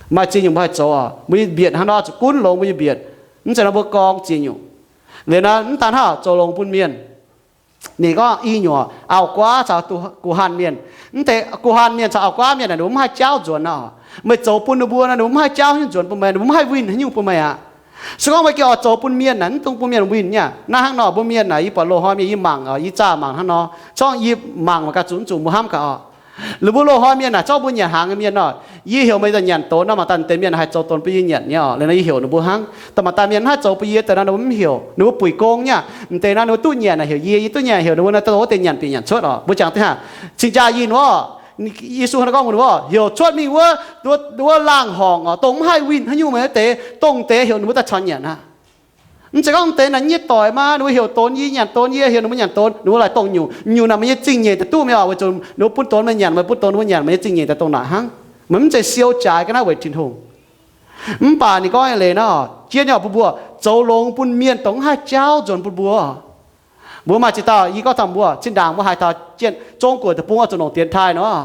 Maaih ziex nyungc mbuo haih zoux oc. Mbuo nyei mbietc hnangv nor zuqc gunv longx mbuo nyei mbietc. Mv zeiz nor mbuo gorngv ziex nyungc. Liuz naaiv mv daan hnangv zoux longx bun mienh. Ninh gorngv i nyungc, auv-guaav caux guh hanh mienh. Mv deix guh hanh mienh caux auv-guaav mienh naaic ninh mbuo mv haih jauv nzuonx nor. Meih zoux bun ninh mbuo nor, ninh mbuo mv haih jauv haaix nyungc nzuonx bun meih, ninh mbuo mv haih winh haaix nyungc bun meih aqv. Se gorngv meih gengh oix zoux bun mienh naaic, mv dungx bun mienh winh nyei. Naaiv hnangv nor mbuo mienh naaic, yie buatc loz-hnoi mienh yie mangc, yie zaah mangc hnangv nor, corngv yie mangc mangc gaax zuqc mv zuqc mbuo hnamv gaax oc. Liuz mbuo loz-hnoi mienh naaic, corngv mbuo nyanc hnaangx nyei mienh nor, yie heuc meih daaih nyanc donx nor, mangc daaih deix mienh haih zoux donx bun yie nyanc nyei oc. Liuz nor yie heuc ninh mbuo hnangv. Daaih mangc daaih mienh mv haih zoux bun yie deix nor, ninh mbuo mv heuc, ninh mbuo buic gong nyei aqv. M'deix nor ninh mbuo duqv nyanc naaic heuc yie, yie duqv nyanc heuc ninh mbuo nor, dongh wuov deix nyanc bieqc nyanc cuotv oc. Mbuo jangx deix hnangv. Cing-jaa yie nor, Yesu hnangv naaiv gorngv mbuox ninh mbuo, heuc cuotv mingh wuov, wuov laangh horngc oc, dongh mv haih winh haaix nyungc meih deix, dongh deix heuc ninh mbuo daaih caux nyanc aqv. Mv zeiz gorngv m'deix naaic nyei doic maa, ninh mbuo heuc donx yie, nyanc donx yie, heuc ninh mbuo nyanc donx, ninh mbuo laaic dongh nyungc, nyungc naaic meih nyei zingh nyeic daaih duqv mingh oc, weic zuqc ninh mbuo bun donx meih nyanc, meih bun donx ninh mbuo nyanc, meih nyei zingh nyeic daaih dongh naaic hnangv. Meih mv zeiz siou jaaix ga'naaiv weic Tin-Hungh. Mv baac ninh gorngv nyei leiz nor, jien nyei oc, bun mbuo zoux longx bun mienh dongh mv haih jauv nzuonx bun mbuo. Mbuo maaih ziex dauh, yie gorngv taux mbuo, zinh ndaangc mbuo haiz taux jien Zong Guoqv deic-bung oix zuqc longc dienx taaih nor.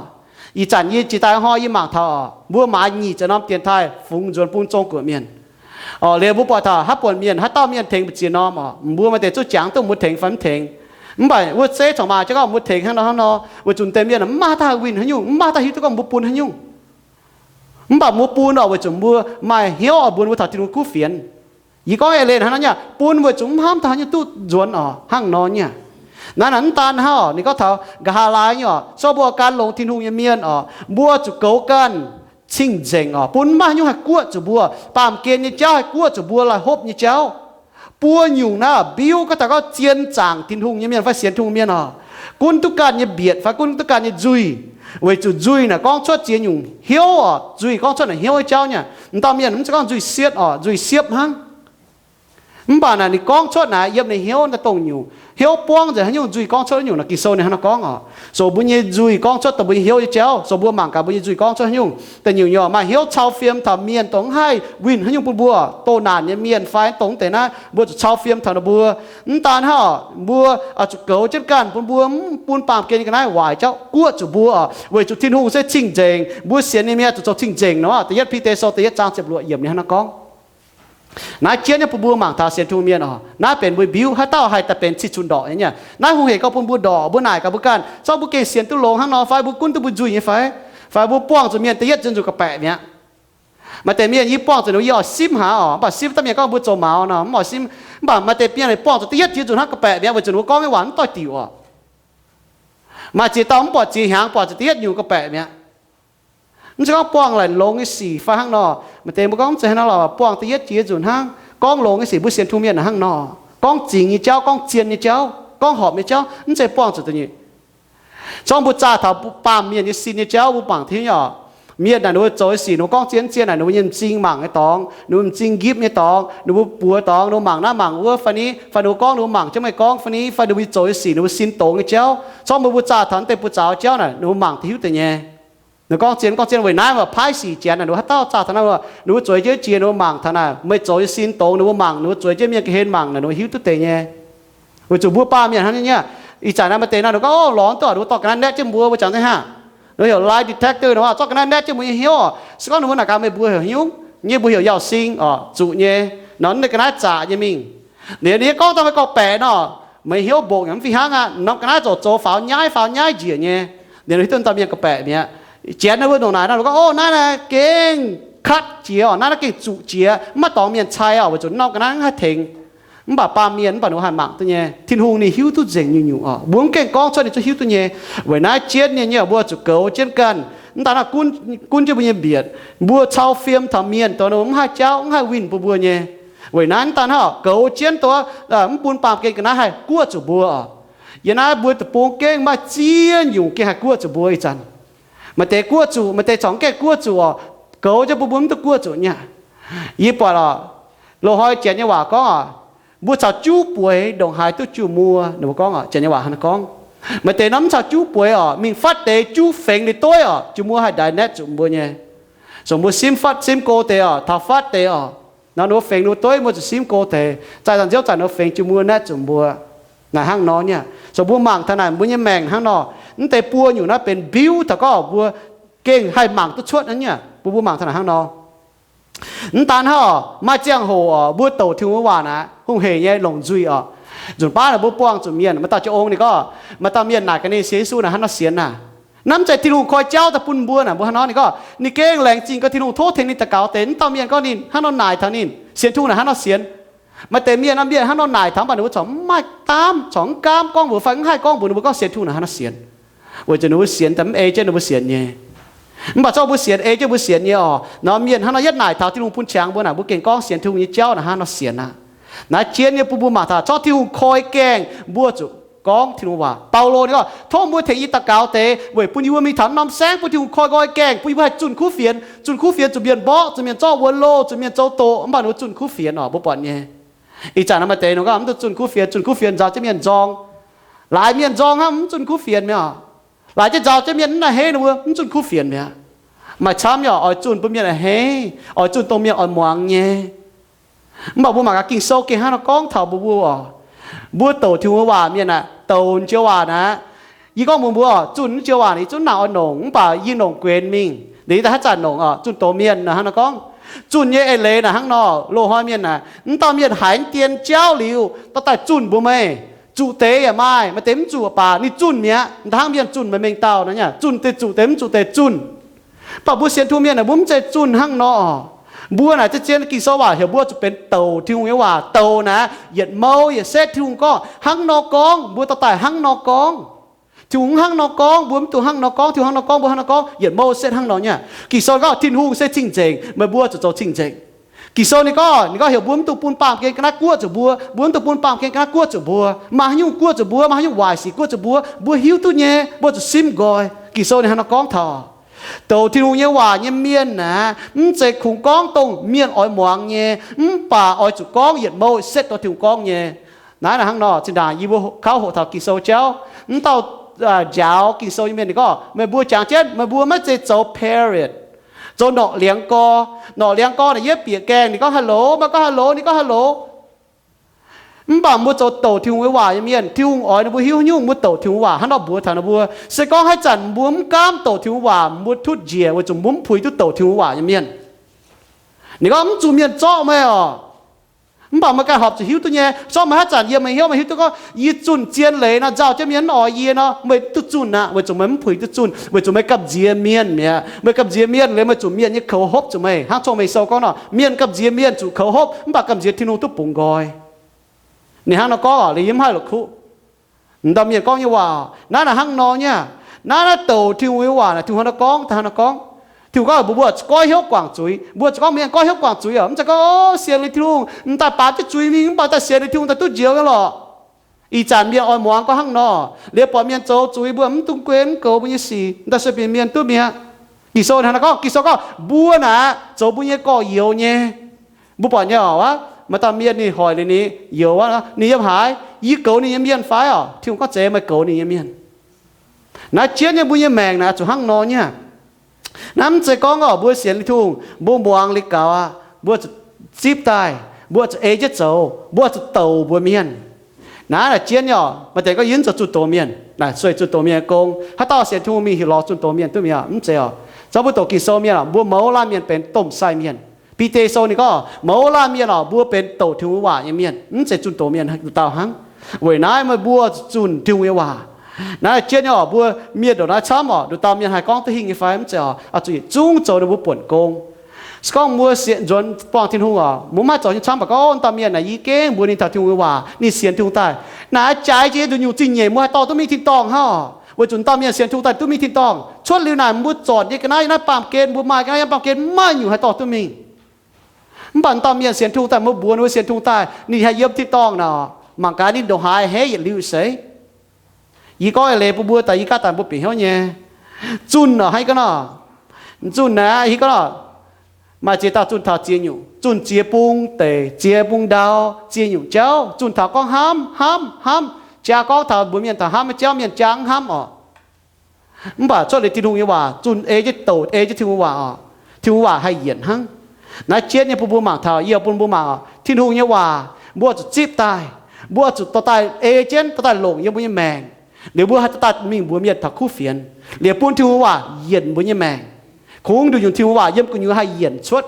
Ih zanc yie jiex daaih hnoi yie mangc taux oc, mbuo maaiz nyic ziepc norm dienx taaih fungx nzuonx bun Zong Guoqv mienh. Oc, liuz mbuo buatc taux haaix buonc mienh, haaix dauh mienh tengx mbu'ziex norm oc, mbuo maaih deix zuqv jangx duqv mbuo tengx fai mv tengx. Mv baac wuov zeiv corc maaih jienv gorngv mbuo tengx hnangv nor hnangv nor, weic zuqc deix mienh mv maaih dauh haih winh haaix nyungc, mv maaih dauh hiuv duqv gorngv mbuo bun haaix nyungc. Mv baac mbuo bun oc, weic zuqc mbuo maaih hnyouv oix mbuox mbuo taux Tin-Hungh kuv fienx. Yie gorngv eix leiz hnangv nor nyei, bun weic zuqc mv hnamv taux haaix nyungc duqv nzuonx oc, hnangv nor nyei. Naaiv naaic mv daan hnangv oc, ninh gorngv taux nqa'haav laai nyei oc, se mbuo ganh longx Tin-Hungh nyei mienh oc, mbuo zuqc goux ganh cing-nzengc oc, bun mv maaih haaix nyungc haih guoqv zuqc mbuo, baamh gen nyei jauv haih guoqv zuqc mbuo, laaih hopv nyei jauv. Buo nyungc naaiv mbiuv gorngv taux gorngv zien zaangc Tin-Hungh nyei mienh fai sienx Tin-Hungh mienh oc, gunv duqv ganh nyei mbietc fai gunv duqv ganh nyei nzuih. Weic zuqc nzuih naaic gorngv cuotv ziex nyungc hnyouv oc, nzuih gorngv cuotv naaic hnyouv nyei jauv nyei. M'dauh mienh mv zeiz gorngv nzuih siepv oc, nzuih siepv hnangv. Mv baac naaic ninh gorngv cuotv naaic yiem ninh hnyouv daaih dongh nyungc. Hnyouv buangv nzengc haaix nyungc, nzuih gorngv cuotv haaix nyungc naaic. Ging-Sou ninh hnangv naaiv gorngv oc. So mbuo nyei nzuih gorngv cuotv dongh mbuo nyei hnyouv nyei jauv. So mbuo mangc gaax mbuo nyei nzuih gorngv cuotv haaix nyungc. Da'nyeic nyungc, maaih hnyouv cau fiem taux mienh dongh mv haih winh haaix nyungc bun mbuo, doh naanc nyei mienh fai dongh deix naaiv, mbuo zuqc cau fiem taux ninh mbuo. Mv daan hnangv oc, mbuo zuqc goux jienv ganh bun mbuo, mv bun baamh gen nyei ga'naaiv waaic jauv guoqv zuqc mbuo oc. Weic zuqc Tin-Hungh se cing-nzengc, mbuo sienx ninh mienh zuqc zoux cing-nzengc nor. Da'yietv Bide Sou da'yietv zaang ziepc luoqc yiemc ninh hnangv naaiv gorngv. Naaiv jienv nyei bun mbuo mangc taux sienx Tin-Hungh mienh oc, naaiv benx mbuo mbiuv. Haaix dauh haih daaih benx cih cunx ndorqc nyei? Naaiv hungh hec gorngv bun mbuo ndorqc, mbuo naaic gaax mbuo ganh, zorqv mbuo gengh sienx duqv longx hnangv nor fai, mbuo gunv duqv mbuo nzuih nyei fai? Fai mbuo buangh zuqc mienh da'yietv nzuonx zuqc ga'baeqc mi'aqv. Maaih deix mienh yie buangh zuqc ninh yie oix simv haaix oc, mv baac simv daaih mienh gorngv mbuo zoux maux nor mv oix simv. Mv baac maaih deix mienh buangh zuqc da'yietv jiex nzunc hnangv ga'baeqc mi'aqv, weic zuqc ninh mbuo gorngv nyei waac mv doix diuc oc. Maaih ziex dauh mv buatc ziex hnyangx buatc zuqc da'yietv nyungc ga'baeqc mi'aqv. Mv zeiz gorngv buangh laaic longx nyei sic fai hnangv nor. Maaih deix mbuo gorngv mv zeiz hnangv nor, buangh da'yietv jiex nzunc hnangv, gorngv longx nyei sic. Mbuo sienx Tin-Hungh mienh hnangv nor, gorngv zingx nyei jauv, gorngv zien nyei jauv, gorngv horpc nyei jauv, mv zeiz buangh zuqc da'nyeic. Zorqv mbuo zaah taux baamh mienh nyei sin nyei jauv mbuo mangc tiuv nyei oc. Mienh naaic ninh mbuo zoux nyei sic ninh mbuo gorngv zien mv zien naaic, ninh mbuo nyei m'zing mangc nyei dorngx, ninh mbuo m'zing nqipv nyei dorngx, ninh mbuo buoz dorngx, ninh mbuo mangc naaiv mangc wuov fai ni, fai ninh mbuo gorngv ninh mbuo mangc jienv meih gorngv fai ni, fai ninh mbuo zoux nyei sic ninh mbuo sin dongz nyei jauv. Zorqv mbuo mbuo zaah taux naaiv deix buoz-zaux jauv naaic ninh mbuo mangc da'hiuv deix nyei. Ninh gorngv zien, gorngv zien, weic naaiv mbuo paaiv sic janx naaic, ninh mbuo haaix dauh zaah taux naaiv, ninh mbuo zueiz jienv jiex, ninh mbuo mangc taux naaic, meih zoux nyei sin dongz ninh mbuo mangc, ninh mbuo zueiz jienv mienh ga'hlen mangc naaic, ninh mbuo hiuv duqv deix nyei. Weic zuqc mbuo baamh mienh hnangv nyei. Ih zanc naaiv maaih deix naaic, ninh gorngv, o, lorz duqv, ninh mbuo dorh ga'naaiv naetv jienv mbuo, mbuo jangx zengv haav. Ninh mbuo heuc lie detector, ninh gorngv zorqv ga'naaiv naetv jienv mbuo nyei hnyouv oc. Se gorngv ninh mbuo naaic gaax meih mbuo heuc hnyouv nyei, mbuo heuc yauh sing oc, zuqc nyei. Nor ninh ga'naaiv zaqc nyei mingh. Liuz ninh gorngv daaih meih gorngv-baeqc nor, meih hnyouv mbongc yaac mv fih hnangv aqv. Norm ga'naaiv zoux zoux faaux nyaiv faaux nyaiv njiec nyei. Liuz ninh hiuv duqv dauh mienh gorngv-baeqc mi'aqv. Janx naaiv mbuo ndongc naaic nor, ninh gorngv, o, naaiv naaiv gengh cut jiex oc, naaiv naaiv gengh zuqc jiex, mv maaih dorngx mienh cai oc, weic zuqc norm ga'naaiv mv haih tengx. Mv baac baamh mienh mv baac ninh mbuo haih mangc duqv nyei. Tin-Hungh ninh hiuv duqv nzengc nyungc-nyungc oc. Mbuo mv gengh gorngv cuotv ninh zungv hiuv duqv nyei. Weic naaiv jienv nyei, nyei mbuo zuqc goux jienv ganh. Mv daan naaiv gunv, gunv jienv mbuo nyei mbietc. Mbuo cau fiem taux mienh dongh ninh mbuo mv haih jauv, mv haih winh bun mbuo nyei. Weic naaiv mv daan hnangv goux jienv dongh mv bun baamh gen ga'naaiv haih guoqv zuqc mbuo oc. Yiem naaiv mbuo deic-bung gengh maaih ziex nyungc gengh haih guoqv zuqc mbuo ih zanc. Maaih deix guoqv zuqc, maaih deix corc mv gaengh guoqv zuqc oc. Goux jienv bun mbuo mv duqv guoqv zuqc nyei. Yie buatc oc, loz-hnoi janx nyei waac gorngv oc, mbuo caux juv bueix ndongc haaix duqv juh muoh. Ninh mbuo gorngv oc, janx nyei waac hnangv naaiv gorngv. Maaih deix nor mv caux juv bueix oc, mingh fatv deix juv fengx liuz dueiv oc, juh muoh haih ndaix naetv zuqc mbuo nyei. Zungv mbuo simv fatv simv go deix oc, taux fatv deix oc. Nor ninh mbuo fengx ninh mbuo dueiv, mbuo zuqc simv go deix. Zaih zanc nziouv zanc ninh mbuo fengx juh muoh naetv zuqc mbuo. Naaic hnangv nor nyei. Zoux mbuo mangc taux naaic mbuo nyei maengc hnangv nor, mv deix buo nyungc naaiv benx mbiuv taux gorngv mbuo gengh haih mangc duqv cuotv nyei. Bun mbuo mangc taux naaic hnangv nor. Mv daan hnangv oc, maaih ziangh hoc oc, mbuo douc Tin-Hungh waac naaic hungh heic nyei longc nzuih oc. Nzunc baav naaic mbuo buangh zuqc mienh, maaih dauh jiu-ong ninh gorngv, maaih dauh mienh naaic gaax ninh sienx Yesu naaic hnangv nor sienx naaic. Naaiv mv zeiz Tin-Hungh koi jauv daaih bun mbuo naaic, mbuo hnangv nor ninh gorngv ninh gengh laengz zingh gorngv Tin-Hungh tov tengx ninh daux gaux deix. Mv dauh mienh gorngv ninh hnangv nor naaic taux ninh sienx Tin-Hungh naaic hnangv nor sienx. Maaih deix mienh, mienh hnangv nor naaic taux mv baac ninh mbuo corc mv maaih daamv, corc mv gaamv gorngv mbuox fai mv haih gorngv mbuox ninh mbuo gorngv sienx Tin-Hungh naaic hnangv nor sienx. Weic zuqc ninh mbuo sienx daaih mv ei jienv ninh mbuo sienx nyei. Mv baac zorqv mbuo sienx ei jienv mbuo sienx nyei oc. Nor mienh hnangv nor yietv naaic taux Tin-Hungh bun qangx mbuo naaic, mbuo gengh gorngv sienx Tin-Hungh nyei jauv naaic hnangv nor sienx aqv. Naaiv jienv nyei bun mbuo mangc taux zorqv Tin-Hungh koi gaengh mbuo zuqc gorngv Tin-Hungh waac. Baulo ninh gorngv, tov mbuo tengx yie daux gaux deix weic bun yie mbuo mingh taux norm saengv bun Tin-Hungh koi nqoi gaengh bun yie mbuo haih zunh kuv fienx. Zunh kuv fienx zuqc mienh mborqv, zuqc mienh zorqv wuonx loh, zuqc mienh zoux doqc, mv baac ninh mbuo zunh kuv fienx oc, mbuo buatc nyei. Ih zanc naaiv maaih deix ninh gorngv mv duqv zunh kuv fienx, zunh kuv fienx nzaaux jienv mienh nzorng. Laaix mienh nzorng hnangv mv zunh kuv fienx mi'aqv. Laaix jienv nzaaux jienv mienh mv haih henv ninh mbuo mv zunh kuv fienx mi'aqv. Maaih camv nyei oc, oix zunh bun mienh a'hneiv, oix zunh dongh mienh oix muangx nyei. Mv baac mbuo mangc gaax Ging-Sou gengh hnangv nor gorngv taux mbuo, mbuo oc. Mbuo douc Tin-Hungh waac mienh aeqv, douc joux waac naaic, yie gorngv mbuox mbuo oc, zunh joux waac naaic yie zungv nangc oix nongc, mv baac yie nongc guenx mingh. Liuz yie daaih haaix zanc nongc oc, zunh doz mienh naaic hnangv nor gorngv. Zunh nyei eix leiz naaic hnangv nor, loz-hnoi mienh naaic, mv dauh mienh haiz dien jauv liuz dorh daaih zunh mbuox meih. Zuqc deix yaac maaih, maaih deix mv zuqc baac ninh zunh mi'aqv. Hnangv mienh zunh meih mengh dauh nor, zunh deix zuqc deix mv zuqc deix zunh. Mv baac mbuo sienx Tin-Hungh mienh naaic mbuo mv zeiz zunh hnangv nor. Mbuo naaic zien-zien Ging-Sou waac heuc mbuo zuqc benx douc Tin-Hungh nyei waac. Douc naaic yietc mou yietc setv Tin-Hungh gorngv hnangv nor gorngv, mbuo dorh daaih hnangv nor gorngv. Tin-Hungh hnangv nor gorngv, mbuo mv dungx hnangv nor gorngv. Tin-Hungh hnangv nor gorngv, mbuo hnangv nor gorngv, yietc mou setv hnangv nor nyei. Ging-Sou gorngv Tin-Hungh se cing-nzengc, meih mbuo zuqc zoux cing-nzengc. Ging-Sou ninh gorngv, ninh gorngv heuc mbuo mv dungx bun baamh gen ga'naaiv guoqv zuqc mbuo, mbuo mv dungx bun baamh gen ga'naaiv guoqv zuqc mbuo. Maaih haaix nyungc guoqv zuqc mbuo, maaih haaix nyungc waaic sic guoqv zuqc mbuo, mbuo hiuv duqv nyei, mbuo zuqc simv nqoi. Ging-Sou ninh hnangv nor gorngv taux. Douc Tin-Hungh nyei waac nyei mienh aeqv, mv zeiz kungx gorngv dongh mienh oix muangx nyei, mv baac oix zuqc gorngv yietc mou setv dongh Tin-Hungh gorngv nyei. Naaiv naaic hnangv nor, zinh ndaangc yie mbuo kauv hoqc taux Ging-Sou jauv, mv dauh njaaux Ging-Sou nyei mienh ninh gorngv, meih mbuo jangx jienv, meih mbuo maiv zeiz zoux parrot, zoux norqc liangx gorx. Norqc liangx gorx naaic yietv bieqc gaengh ninh gorngv hello, meih gorngv hello, ninh gorngv hello. Mv baac mbuo zoux douc Tin-Hungh nyei waac nyei mienh, Tin-Hungh oix ninh mbuo hiuv nyungc mbuo douc Tin-Hungh waac hnangv nor mbuox taux ninh mbuo. Se gorngv haaix zanc mbuo mv gaamv douc Tin-Hungh waac, mbuo tutv njiec weic zuqc mbuo mv puix duqv douc Tin-Hungh waac nyei mienh. Ninh gorngv mv zuqc mienh zorqv meih oc. Mv baac meih ganh horpc zuqc hiuv duqv nyei. Zorqv meih haaix zanc yiem meih hnyouv, meih hiuv duqv gorngv yie zunh zien leiz nor, nzauh jienv mienh mv oix yie nor, meih duqv zunh aqv, weic zuqc meih mv puix duqv zunh, weic zuqc meih gamh nziex mienh mi'aqv. Meih gamh nziex mienh liuz meih zuqc mienh nyei koux hopv zuqc meih. Hnangv Cong-Mengh Sou gorngv nor, mienh gamh nziex mienh zuqc koux hopv, mv baac gamh nziex Tin-Hungh duqv bungx nqoi. Ninh hnangv nor gorngv oc, liuz yie mv haih la'kuqv. M'dauh mienh gorngv nyei waac, naaiv naaic hnangv nor nyei. Naaiv naaiv douc Tin-Hungh nyei waac naaic, Tin-Hungh hnangv nor gorngv, daaih hnangv nor gorngv. Tin-Hungh gorngv mbuox mbuo goiv hnyouv guangc zuiz. Mbuo zuqc gorngv mienh goiv hnyouv guangc zuiz oc. Mv zeiz gorngv, o, sienx liuz Tin-Hungh m'daaih baamz jienv zuiz mingh mv baac daaih sienx liuz Tin-Hungh daaih duqv njoux nyei lorqc. Ih zanc mienh oix muangx gorngv hnangv nor. Liuz buatc mienh zoux zuiz mbuo mv dungx guei mv goux mbuo nyei sic, m'daaih sueih bieqc mienh duqv mi'aqv. Ging-Sou hnangv nor gorngv, Ging-Sou gorngv mbuo naaic zoux mbuo nyei gorx-youz nyei. Mbuo buatc nyei oc, maaih dauh mienh ninh hoic ninh, ninh youz aqv, ninh yiem haaix, yie goux ninh nyei mienh fai oc? Tin-Hungh gorngv, Zeiz, meih goux ninh nyei mienh. Naaiv jienv nyei mbuo nyei maengc naaic zuqc hnangv nor nyei. Naaiv mv zeiz gorngv oc, mbuo sienx Tin-Hungh mbuo muangx liuz gaux aqv, mbuo zuqc zipv daaih, mbuo zuqc ei jienv zoux, mbuo zuqc douc mbuox mienh. Naaiv naaic jienv nyei oc, maaih deix gorngv yie mv zoux zunh doz mienh, naaic sueih zunh doz mienh nyei gong. Haaix dauh sienx Tin-Hungh mingh heuc lorz zunh doz mienh duqv mi'aqv? Mv zeiz oc. Zorqv mbuo doqc Ging-Sou mienh oc, mbuo mouz laanh mienh benx domh sai mienh. Bide Sou ninh gorngv, mouz laanh mienh oc, mbuo benx douc Tin-Hungh waac nyei mienh, mv zeiz zunh doz mienh nduqc dauh hnangv. Weic naaiv meih mbuo zunh Tin-Hungh nyei waac. Naaiv jienv nyei oc, mbuo mienh ndongc naaiv camv oc, nduqc dauh mienh haih gorngv duqv hingh nyei fai? Mv zeiz oc. Oix zuqc yietc zungv zoux ninh mbuo buonc gong. Se gorngv mbuo sienx nzuonx buangh Tin-Hungh oc, mbuo maiv zoux nyei camv, mv baac gorngv dauh mienh naaic yie gengh mbuox ninh taux Tin-Hungh nyei waac, ninh sienx Tin-Hungh daaih, naaic jaaix jiex nduqc nyungc zingh nyeic mbuo haih dorh duqv mingh tin-dorngh hnangv oc. Weic zuqc dauh mienh sienx Tin-Hungh daaih duqv mingh tin-dorngh. Cuotv liuz naaic mbuo zornc nyei ga'naaiv yiem naaiv baamh gen, mbuo maaih ga'naaiv yiem baamh gen, maaih nyungc haih dorh duqv mingh. Mv baac dauh mienh sienx Tin-Hungh daaih, mbuo mbuox ninh mbuo sienx Tin-Hungh daaih, ninh haih yiem tin-dorngh naaic, mangc gaax ninh ndongc haaix hei yietc liuz seix. Yie gorngv eix leiz bun mbuo daaih, yie gaav daaih mbuo bieqc hnyouv nyei. Zunh naaic hnangv naaiv nor, zunh naaic hnangv naaiv nor, maaih ziex dauh zunh taux ziex nyungc, zunh ziex bung deic, ziex bung ndau, ziex nyungc jauv, zunh taux gorngv hnamv, hnamv, hnamv. Jaa gorngv taux mbuox mienh taux hnamv nyei jauv, mienh jaa mv hnamv oc. Mv baac cuotv liuz Tin-Hungh nyei waac, zunh ei jienv douc ei jienv Tin-Hungh waac oc, Tin-Hungh waac haih yienc hnangv. Naaiv jienv nyei bun mbuo mangc taux, yie bun mbuo mangc oc, Tin-Hungh nyei waac mbuo zuqc zipv daaih, mbuo zuqc dorh daaih ei jienv, dorh daaih longc yiem mbuo nyei maengc. Liuz mbuo haih dorh daaih mingh mbuox mienh taux kuv fienx, liuz bun Tin-Hungh waac yienc mbuo nyei maengc. Kungx nduqc nyungc Tin-Hungh waac yiem gu'nyuoz haih yienc cuotv.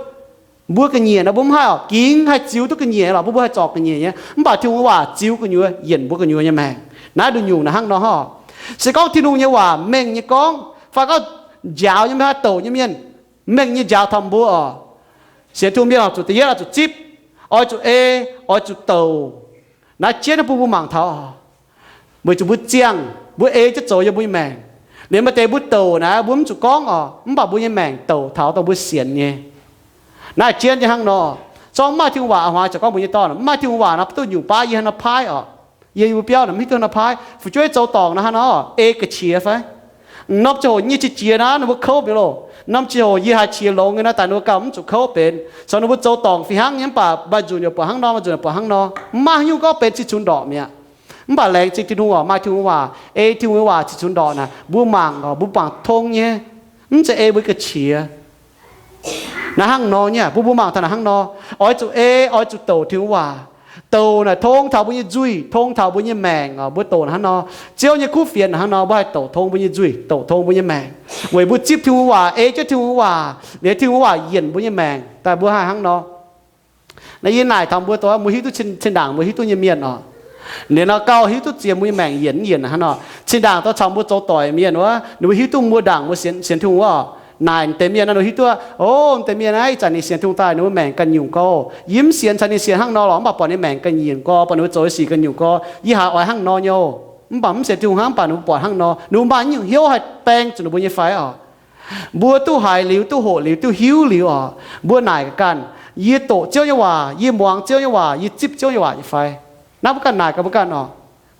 Mbuo ga'nyiec nor mbuo mv haih oc, gingx haih ziux duqv ga'nyiec lorqc, mbuo mbuo haih zorc ga'nyiec nyei. Mv baac Tin-Hungh waac ziux gu'nyuoz, yienc mbuo gu'nyuoz nyei maengc. Naaiv nduqc nyungc naaic hnangv nor oc. Se gorngv Tin-Hungh nyei waac mengh nyei gorngv, fai gorngv njaaux nyei mienh, haih douc nyei mienh, mengh nyei njaaux taux mbuo oc. Sienx Tin-Hungh mienh oix zuqc da'yietv oix zuqc zipv, oix zuqc ei, oix zuqc douc. Naaiv jienv naaiv bun mbuo mangc taux oc. Weic zuqc mbuo ziangh, mbuo ei jienv zoux yiem mbuo nyei maengc. Liuz maaih deix mbuo douc naaic, mbuo mv zuqc gorngv oc, mv baac mbuo nyei maengc douc taux dongh mbuo sienx nyei. Naaiv jienv nyei hnangv nor. Zorngv mv maaih Tin-Hungh waac, a'hnoi ziouc gorngv mbuox nyei dorn, mv maaih Tin-Hungh waac nor, duqv nyungc baav yie hnangv nor paaiv oc. Yie mbuo biauv naaic mv hiuv duqv hnangv nor paaiv. Fu'jueiv zoux dorngc naaiv hnangv nor, ei ga'qiex fai? Norm ziangh hoc nyei qiex jiez naaiv ninh mbuo kouv mi'aqv loh. Norm ziangh hoc yie haiz qiex longx nyei naaiv daaih ninh mbuo gauh mv zuqc kouv benx. Caux ninh mbuo zoux dorngc fih hnangv nyei, mv baac maaih nzunc yaac buatc hnangv nor, maaih nzunc yaac buatc hnangv nor. Mv maaih haaix nyungc gorngv benx cing-cunx ndorqc mi'aqv. Mv baac laengz zingh Tin-Hungh oc, maaih Tin-Hungh waac ei Tin-Hungh nyei waac cing-cunx ndorqc naaic, mbuo mangc oc, mbuo mangc tong nyei. Mv zeiz ei mbuo ga'qiex. Naaiv hnangv nor nyei, bun mbuo mangc taux naaiv hnangv nor. Oix zuqc ei, oix zuqc douc Tin-Hungh waac. Douc naaic tong taux mbuo nyei nzuih, tong taux mbuo nyei maengc oc. Mbuo douc naaiv hnangv nor, Ziouv nyei kuv fienx naaiv hnangv nor, mbuo haih douc tong mbuo nyei nzuih, douc tong mbuo nyei maengc. Weic mbuo zipv Tin-Hungh waac, ei jienv Tin-Hungh waac, liuz Tin-Hungh waac yienc mbuo nyei maengc daaih, mbuo haih hnangv nor. Naaiv yie naaic taux mbuo dongh mbuo hiuv duqv zinh ndaangc mbuo hiuv duqv nyei mienh oc. Liuz nor gauh hiuv duqv ziex mbuo nyei maengc yienc mv yienc hnangv nor. Zinh ndaangc dongh caux mbuo zoux doic mienh wuov, ninh mbuo hiuv duqv mbuo ndaangc mbuo sienx, sienx Tin-Hungh wuov oc. Naaic deix mienh nor, ninh hiuv duqv, o, deix mienh naaiv ih zanc ninh sienx Tin-Hungh daaih, ninh mbuo maengc ganh nyungc gorx. Yie mv sienx caux ninh sienx hnangv nor lorqc, mv baac buatc ninh maengc ganh nyungc gorx, buatc ninh mbuo zoux nyei sic ganh nyungc gorx, yie haiz oix hnangv nor nyei oc. Mv baac mv sienx Tin-Hungh hnangv, mv baac ninh mbuo buatc hnangv nor, ninh mbuo maaih haaix nyungc hnyouv haih baeng zuqc ninh mbuo nyei fai oc? Mbuo duqv haiz liuz, duqv hoqc liuz, duqv hiuv liuz oc, mbuo naaic ganh, yie doqc Ziouv nyei waac, yie muangx Ziouv nyei waac, yie zipv Ziouv nyei waac nyei fai? Naaiv mbuo ganh naaic gaax mbuo ganh oc.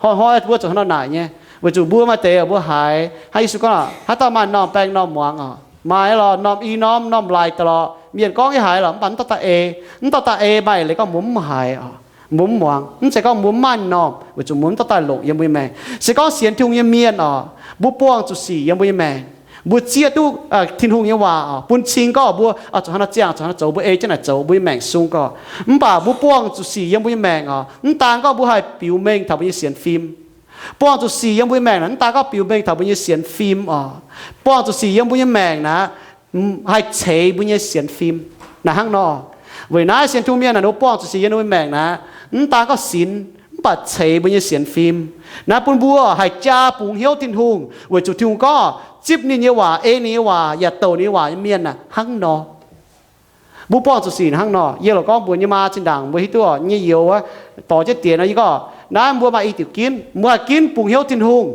Hnoi-hnoi mbuo zuqc hnangv nor naaic nyei, weic zuqc mbuo maaih deix mbuo haiz, hnangv Yesu gorngv, haaix dauh maaih m'normh baeng m'normh muangx oc. Maaih lorqc, m'normh i norm, m'normh laic daaih lorqc. Mienh gorngv yie haiz lorqc, mv baac mv dorh daaih ei. Mv baac leiz gorngv mbuo mv haiz oc, mbuo mv muangx, mv zeiz gorngv mbuo mv maaih m'normh, weic zuqc mbuo mv dorh daaih longc yiem mbuo nyei maengc. Se gorngv sienx Tin-Hungh nyei mienh oc, mbuo buangh zuqc sic yiem mbuo nyei maengc. Mbuo zieqv duqv Tin-Hungh nyei waac oc, bun cing gorngv mbuo zuqc hnangv nor ziangh, zuqc hnangv nor zoux, mbuo ei jienv naaic zoux, mbuo nyei maengc sung gorx. Mv baac mbuo buangh zuqc sic yiem mbuo nyei maengc oc, mv daan gorngv mbuo haih biux mengh taux mbuo nyei sienx fim. Buangh zuqc sic yiem mbuo nyei maengc naaic, mv daan gorngv biux mengh taux mbuo nyei sienx fim oc. Buangh zuqc sic yiem mbuo nyei maengc naaic, haih ceix mbuo nyei sienx fim. Naaic hnangv nor, weic naaiv sienx Tin-Hungh mienh naaic, ninh mbuo buangh zuqc sic yiem ninh mbuo nyei maengc naaic, mv daan gorngv sinx, mv baac ceix mbuo nyei sienx fim. Naaiv bun mbuo haih jaa bungx hnyouv Tin-Hungh, weic zuqc Tin-Hungh gorngv zipv ninh nyei waac, ei ninh nyei waac, yaac douc ninh nyei waac nyei mienh naaic hnangv nor. Mbuo buangh zuqc sic hnangv nor. Yie loc gorngv mbuox nyei maa zinh ndaangc mbuo hiuv duqv nyei youz wuov, dorh jienv diex nor, yie gorngv naaiv mbuo maaih i diuc ginv, mbuo haih ginv bungx hnyouv Tin-Hungh,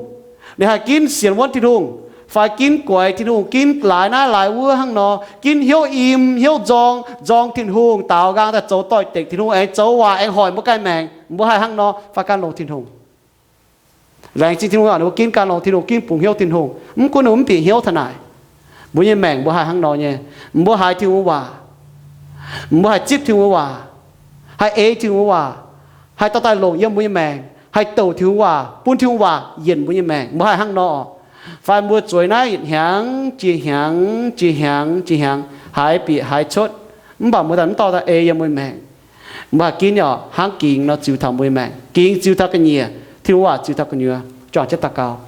ninh haih ginv sienx wuonv Tin-Hungh, fai ginv guaix Tin-Hungh, ginv laaix naaiv laaix wuov hnangv nor, ginv hnyouv im hnyouv nzorng, nzorng Tin-Hungh, daaux nqaang daaih zoux doix-dekc Tin-Hungh, aengx zoux waac aengx hoic mbuo ganh maengc. Mbuo haih hnangv nor fai gan longx Tin-Hungh. Laengz zingh Tin-Hungh oc, ninh mbuo ginv gan longx Tin-Hungh, ginv bungx hnyouv Tin-Hungh. Mv gunv ninh mbuo mv bieqc hnyouv taux naaic, mbuo nyei maengc mbuo haih hnangv nor nyei. Mbuo haih Tin-Hungh waac, mbuo haih zipv Tin-Hungh waac, haih ei Tin-Hungh waac, haih dorh daaih longc yiem mbuo nyei maengc, haih douc Tin-Hungh waac, bun Tin-Hungh waac yienc mbuo nyei maengc. Mbuo haih hnangv nor oc. Fai mbuo zueiz naaiv yietc hnyangx jiex hnyangx jiex hnyangx jiex hnyangx, haiz bieqc haiz cuotv, mv baac mbuo daaih mv dorh daaih ei yiem mbuo maengc. Mbuo haih ginv nyei oc, hnangv gingx nor ziux taux mbuo nyei maengc, gingx ziux taux ga'nyiec, Tin-Hungh waac ziux taux gu'nyuoz. Juangc jienv daux gaux.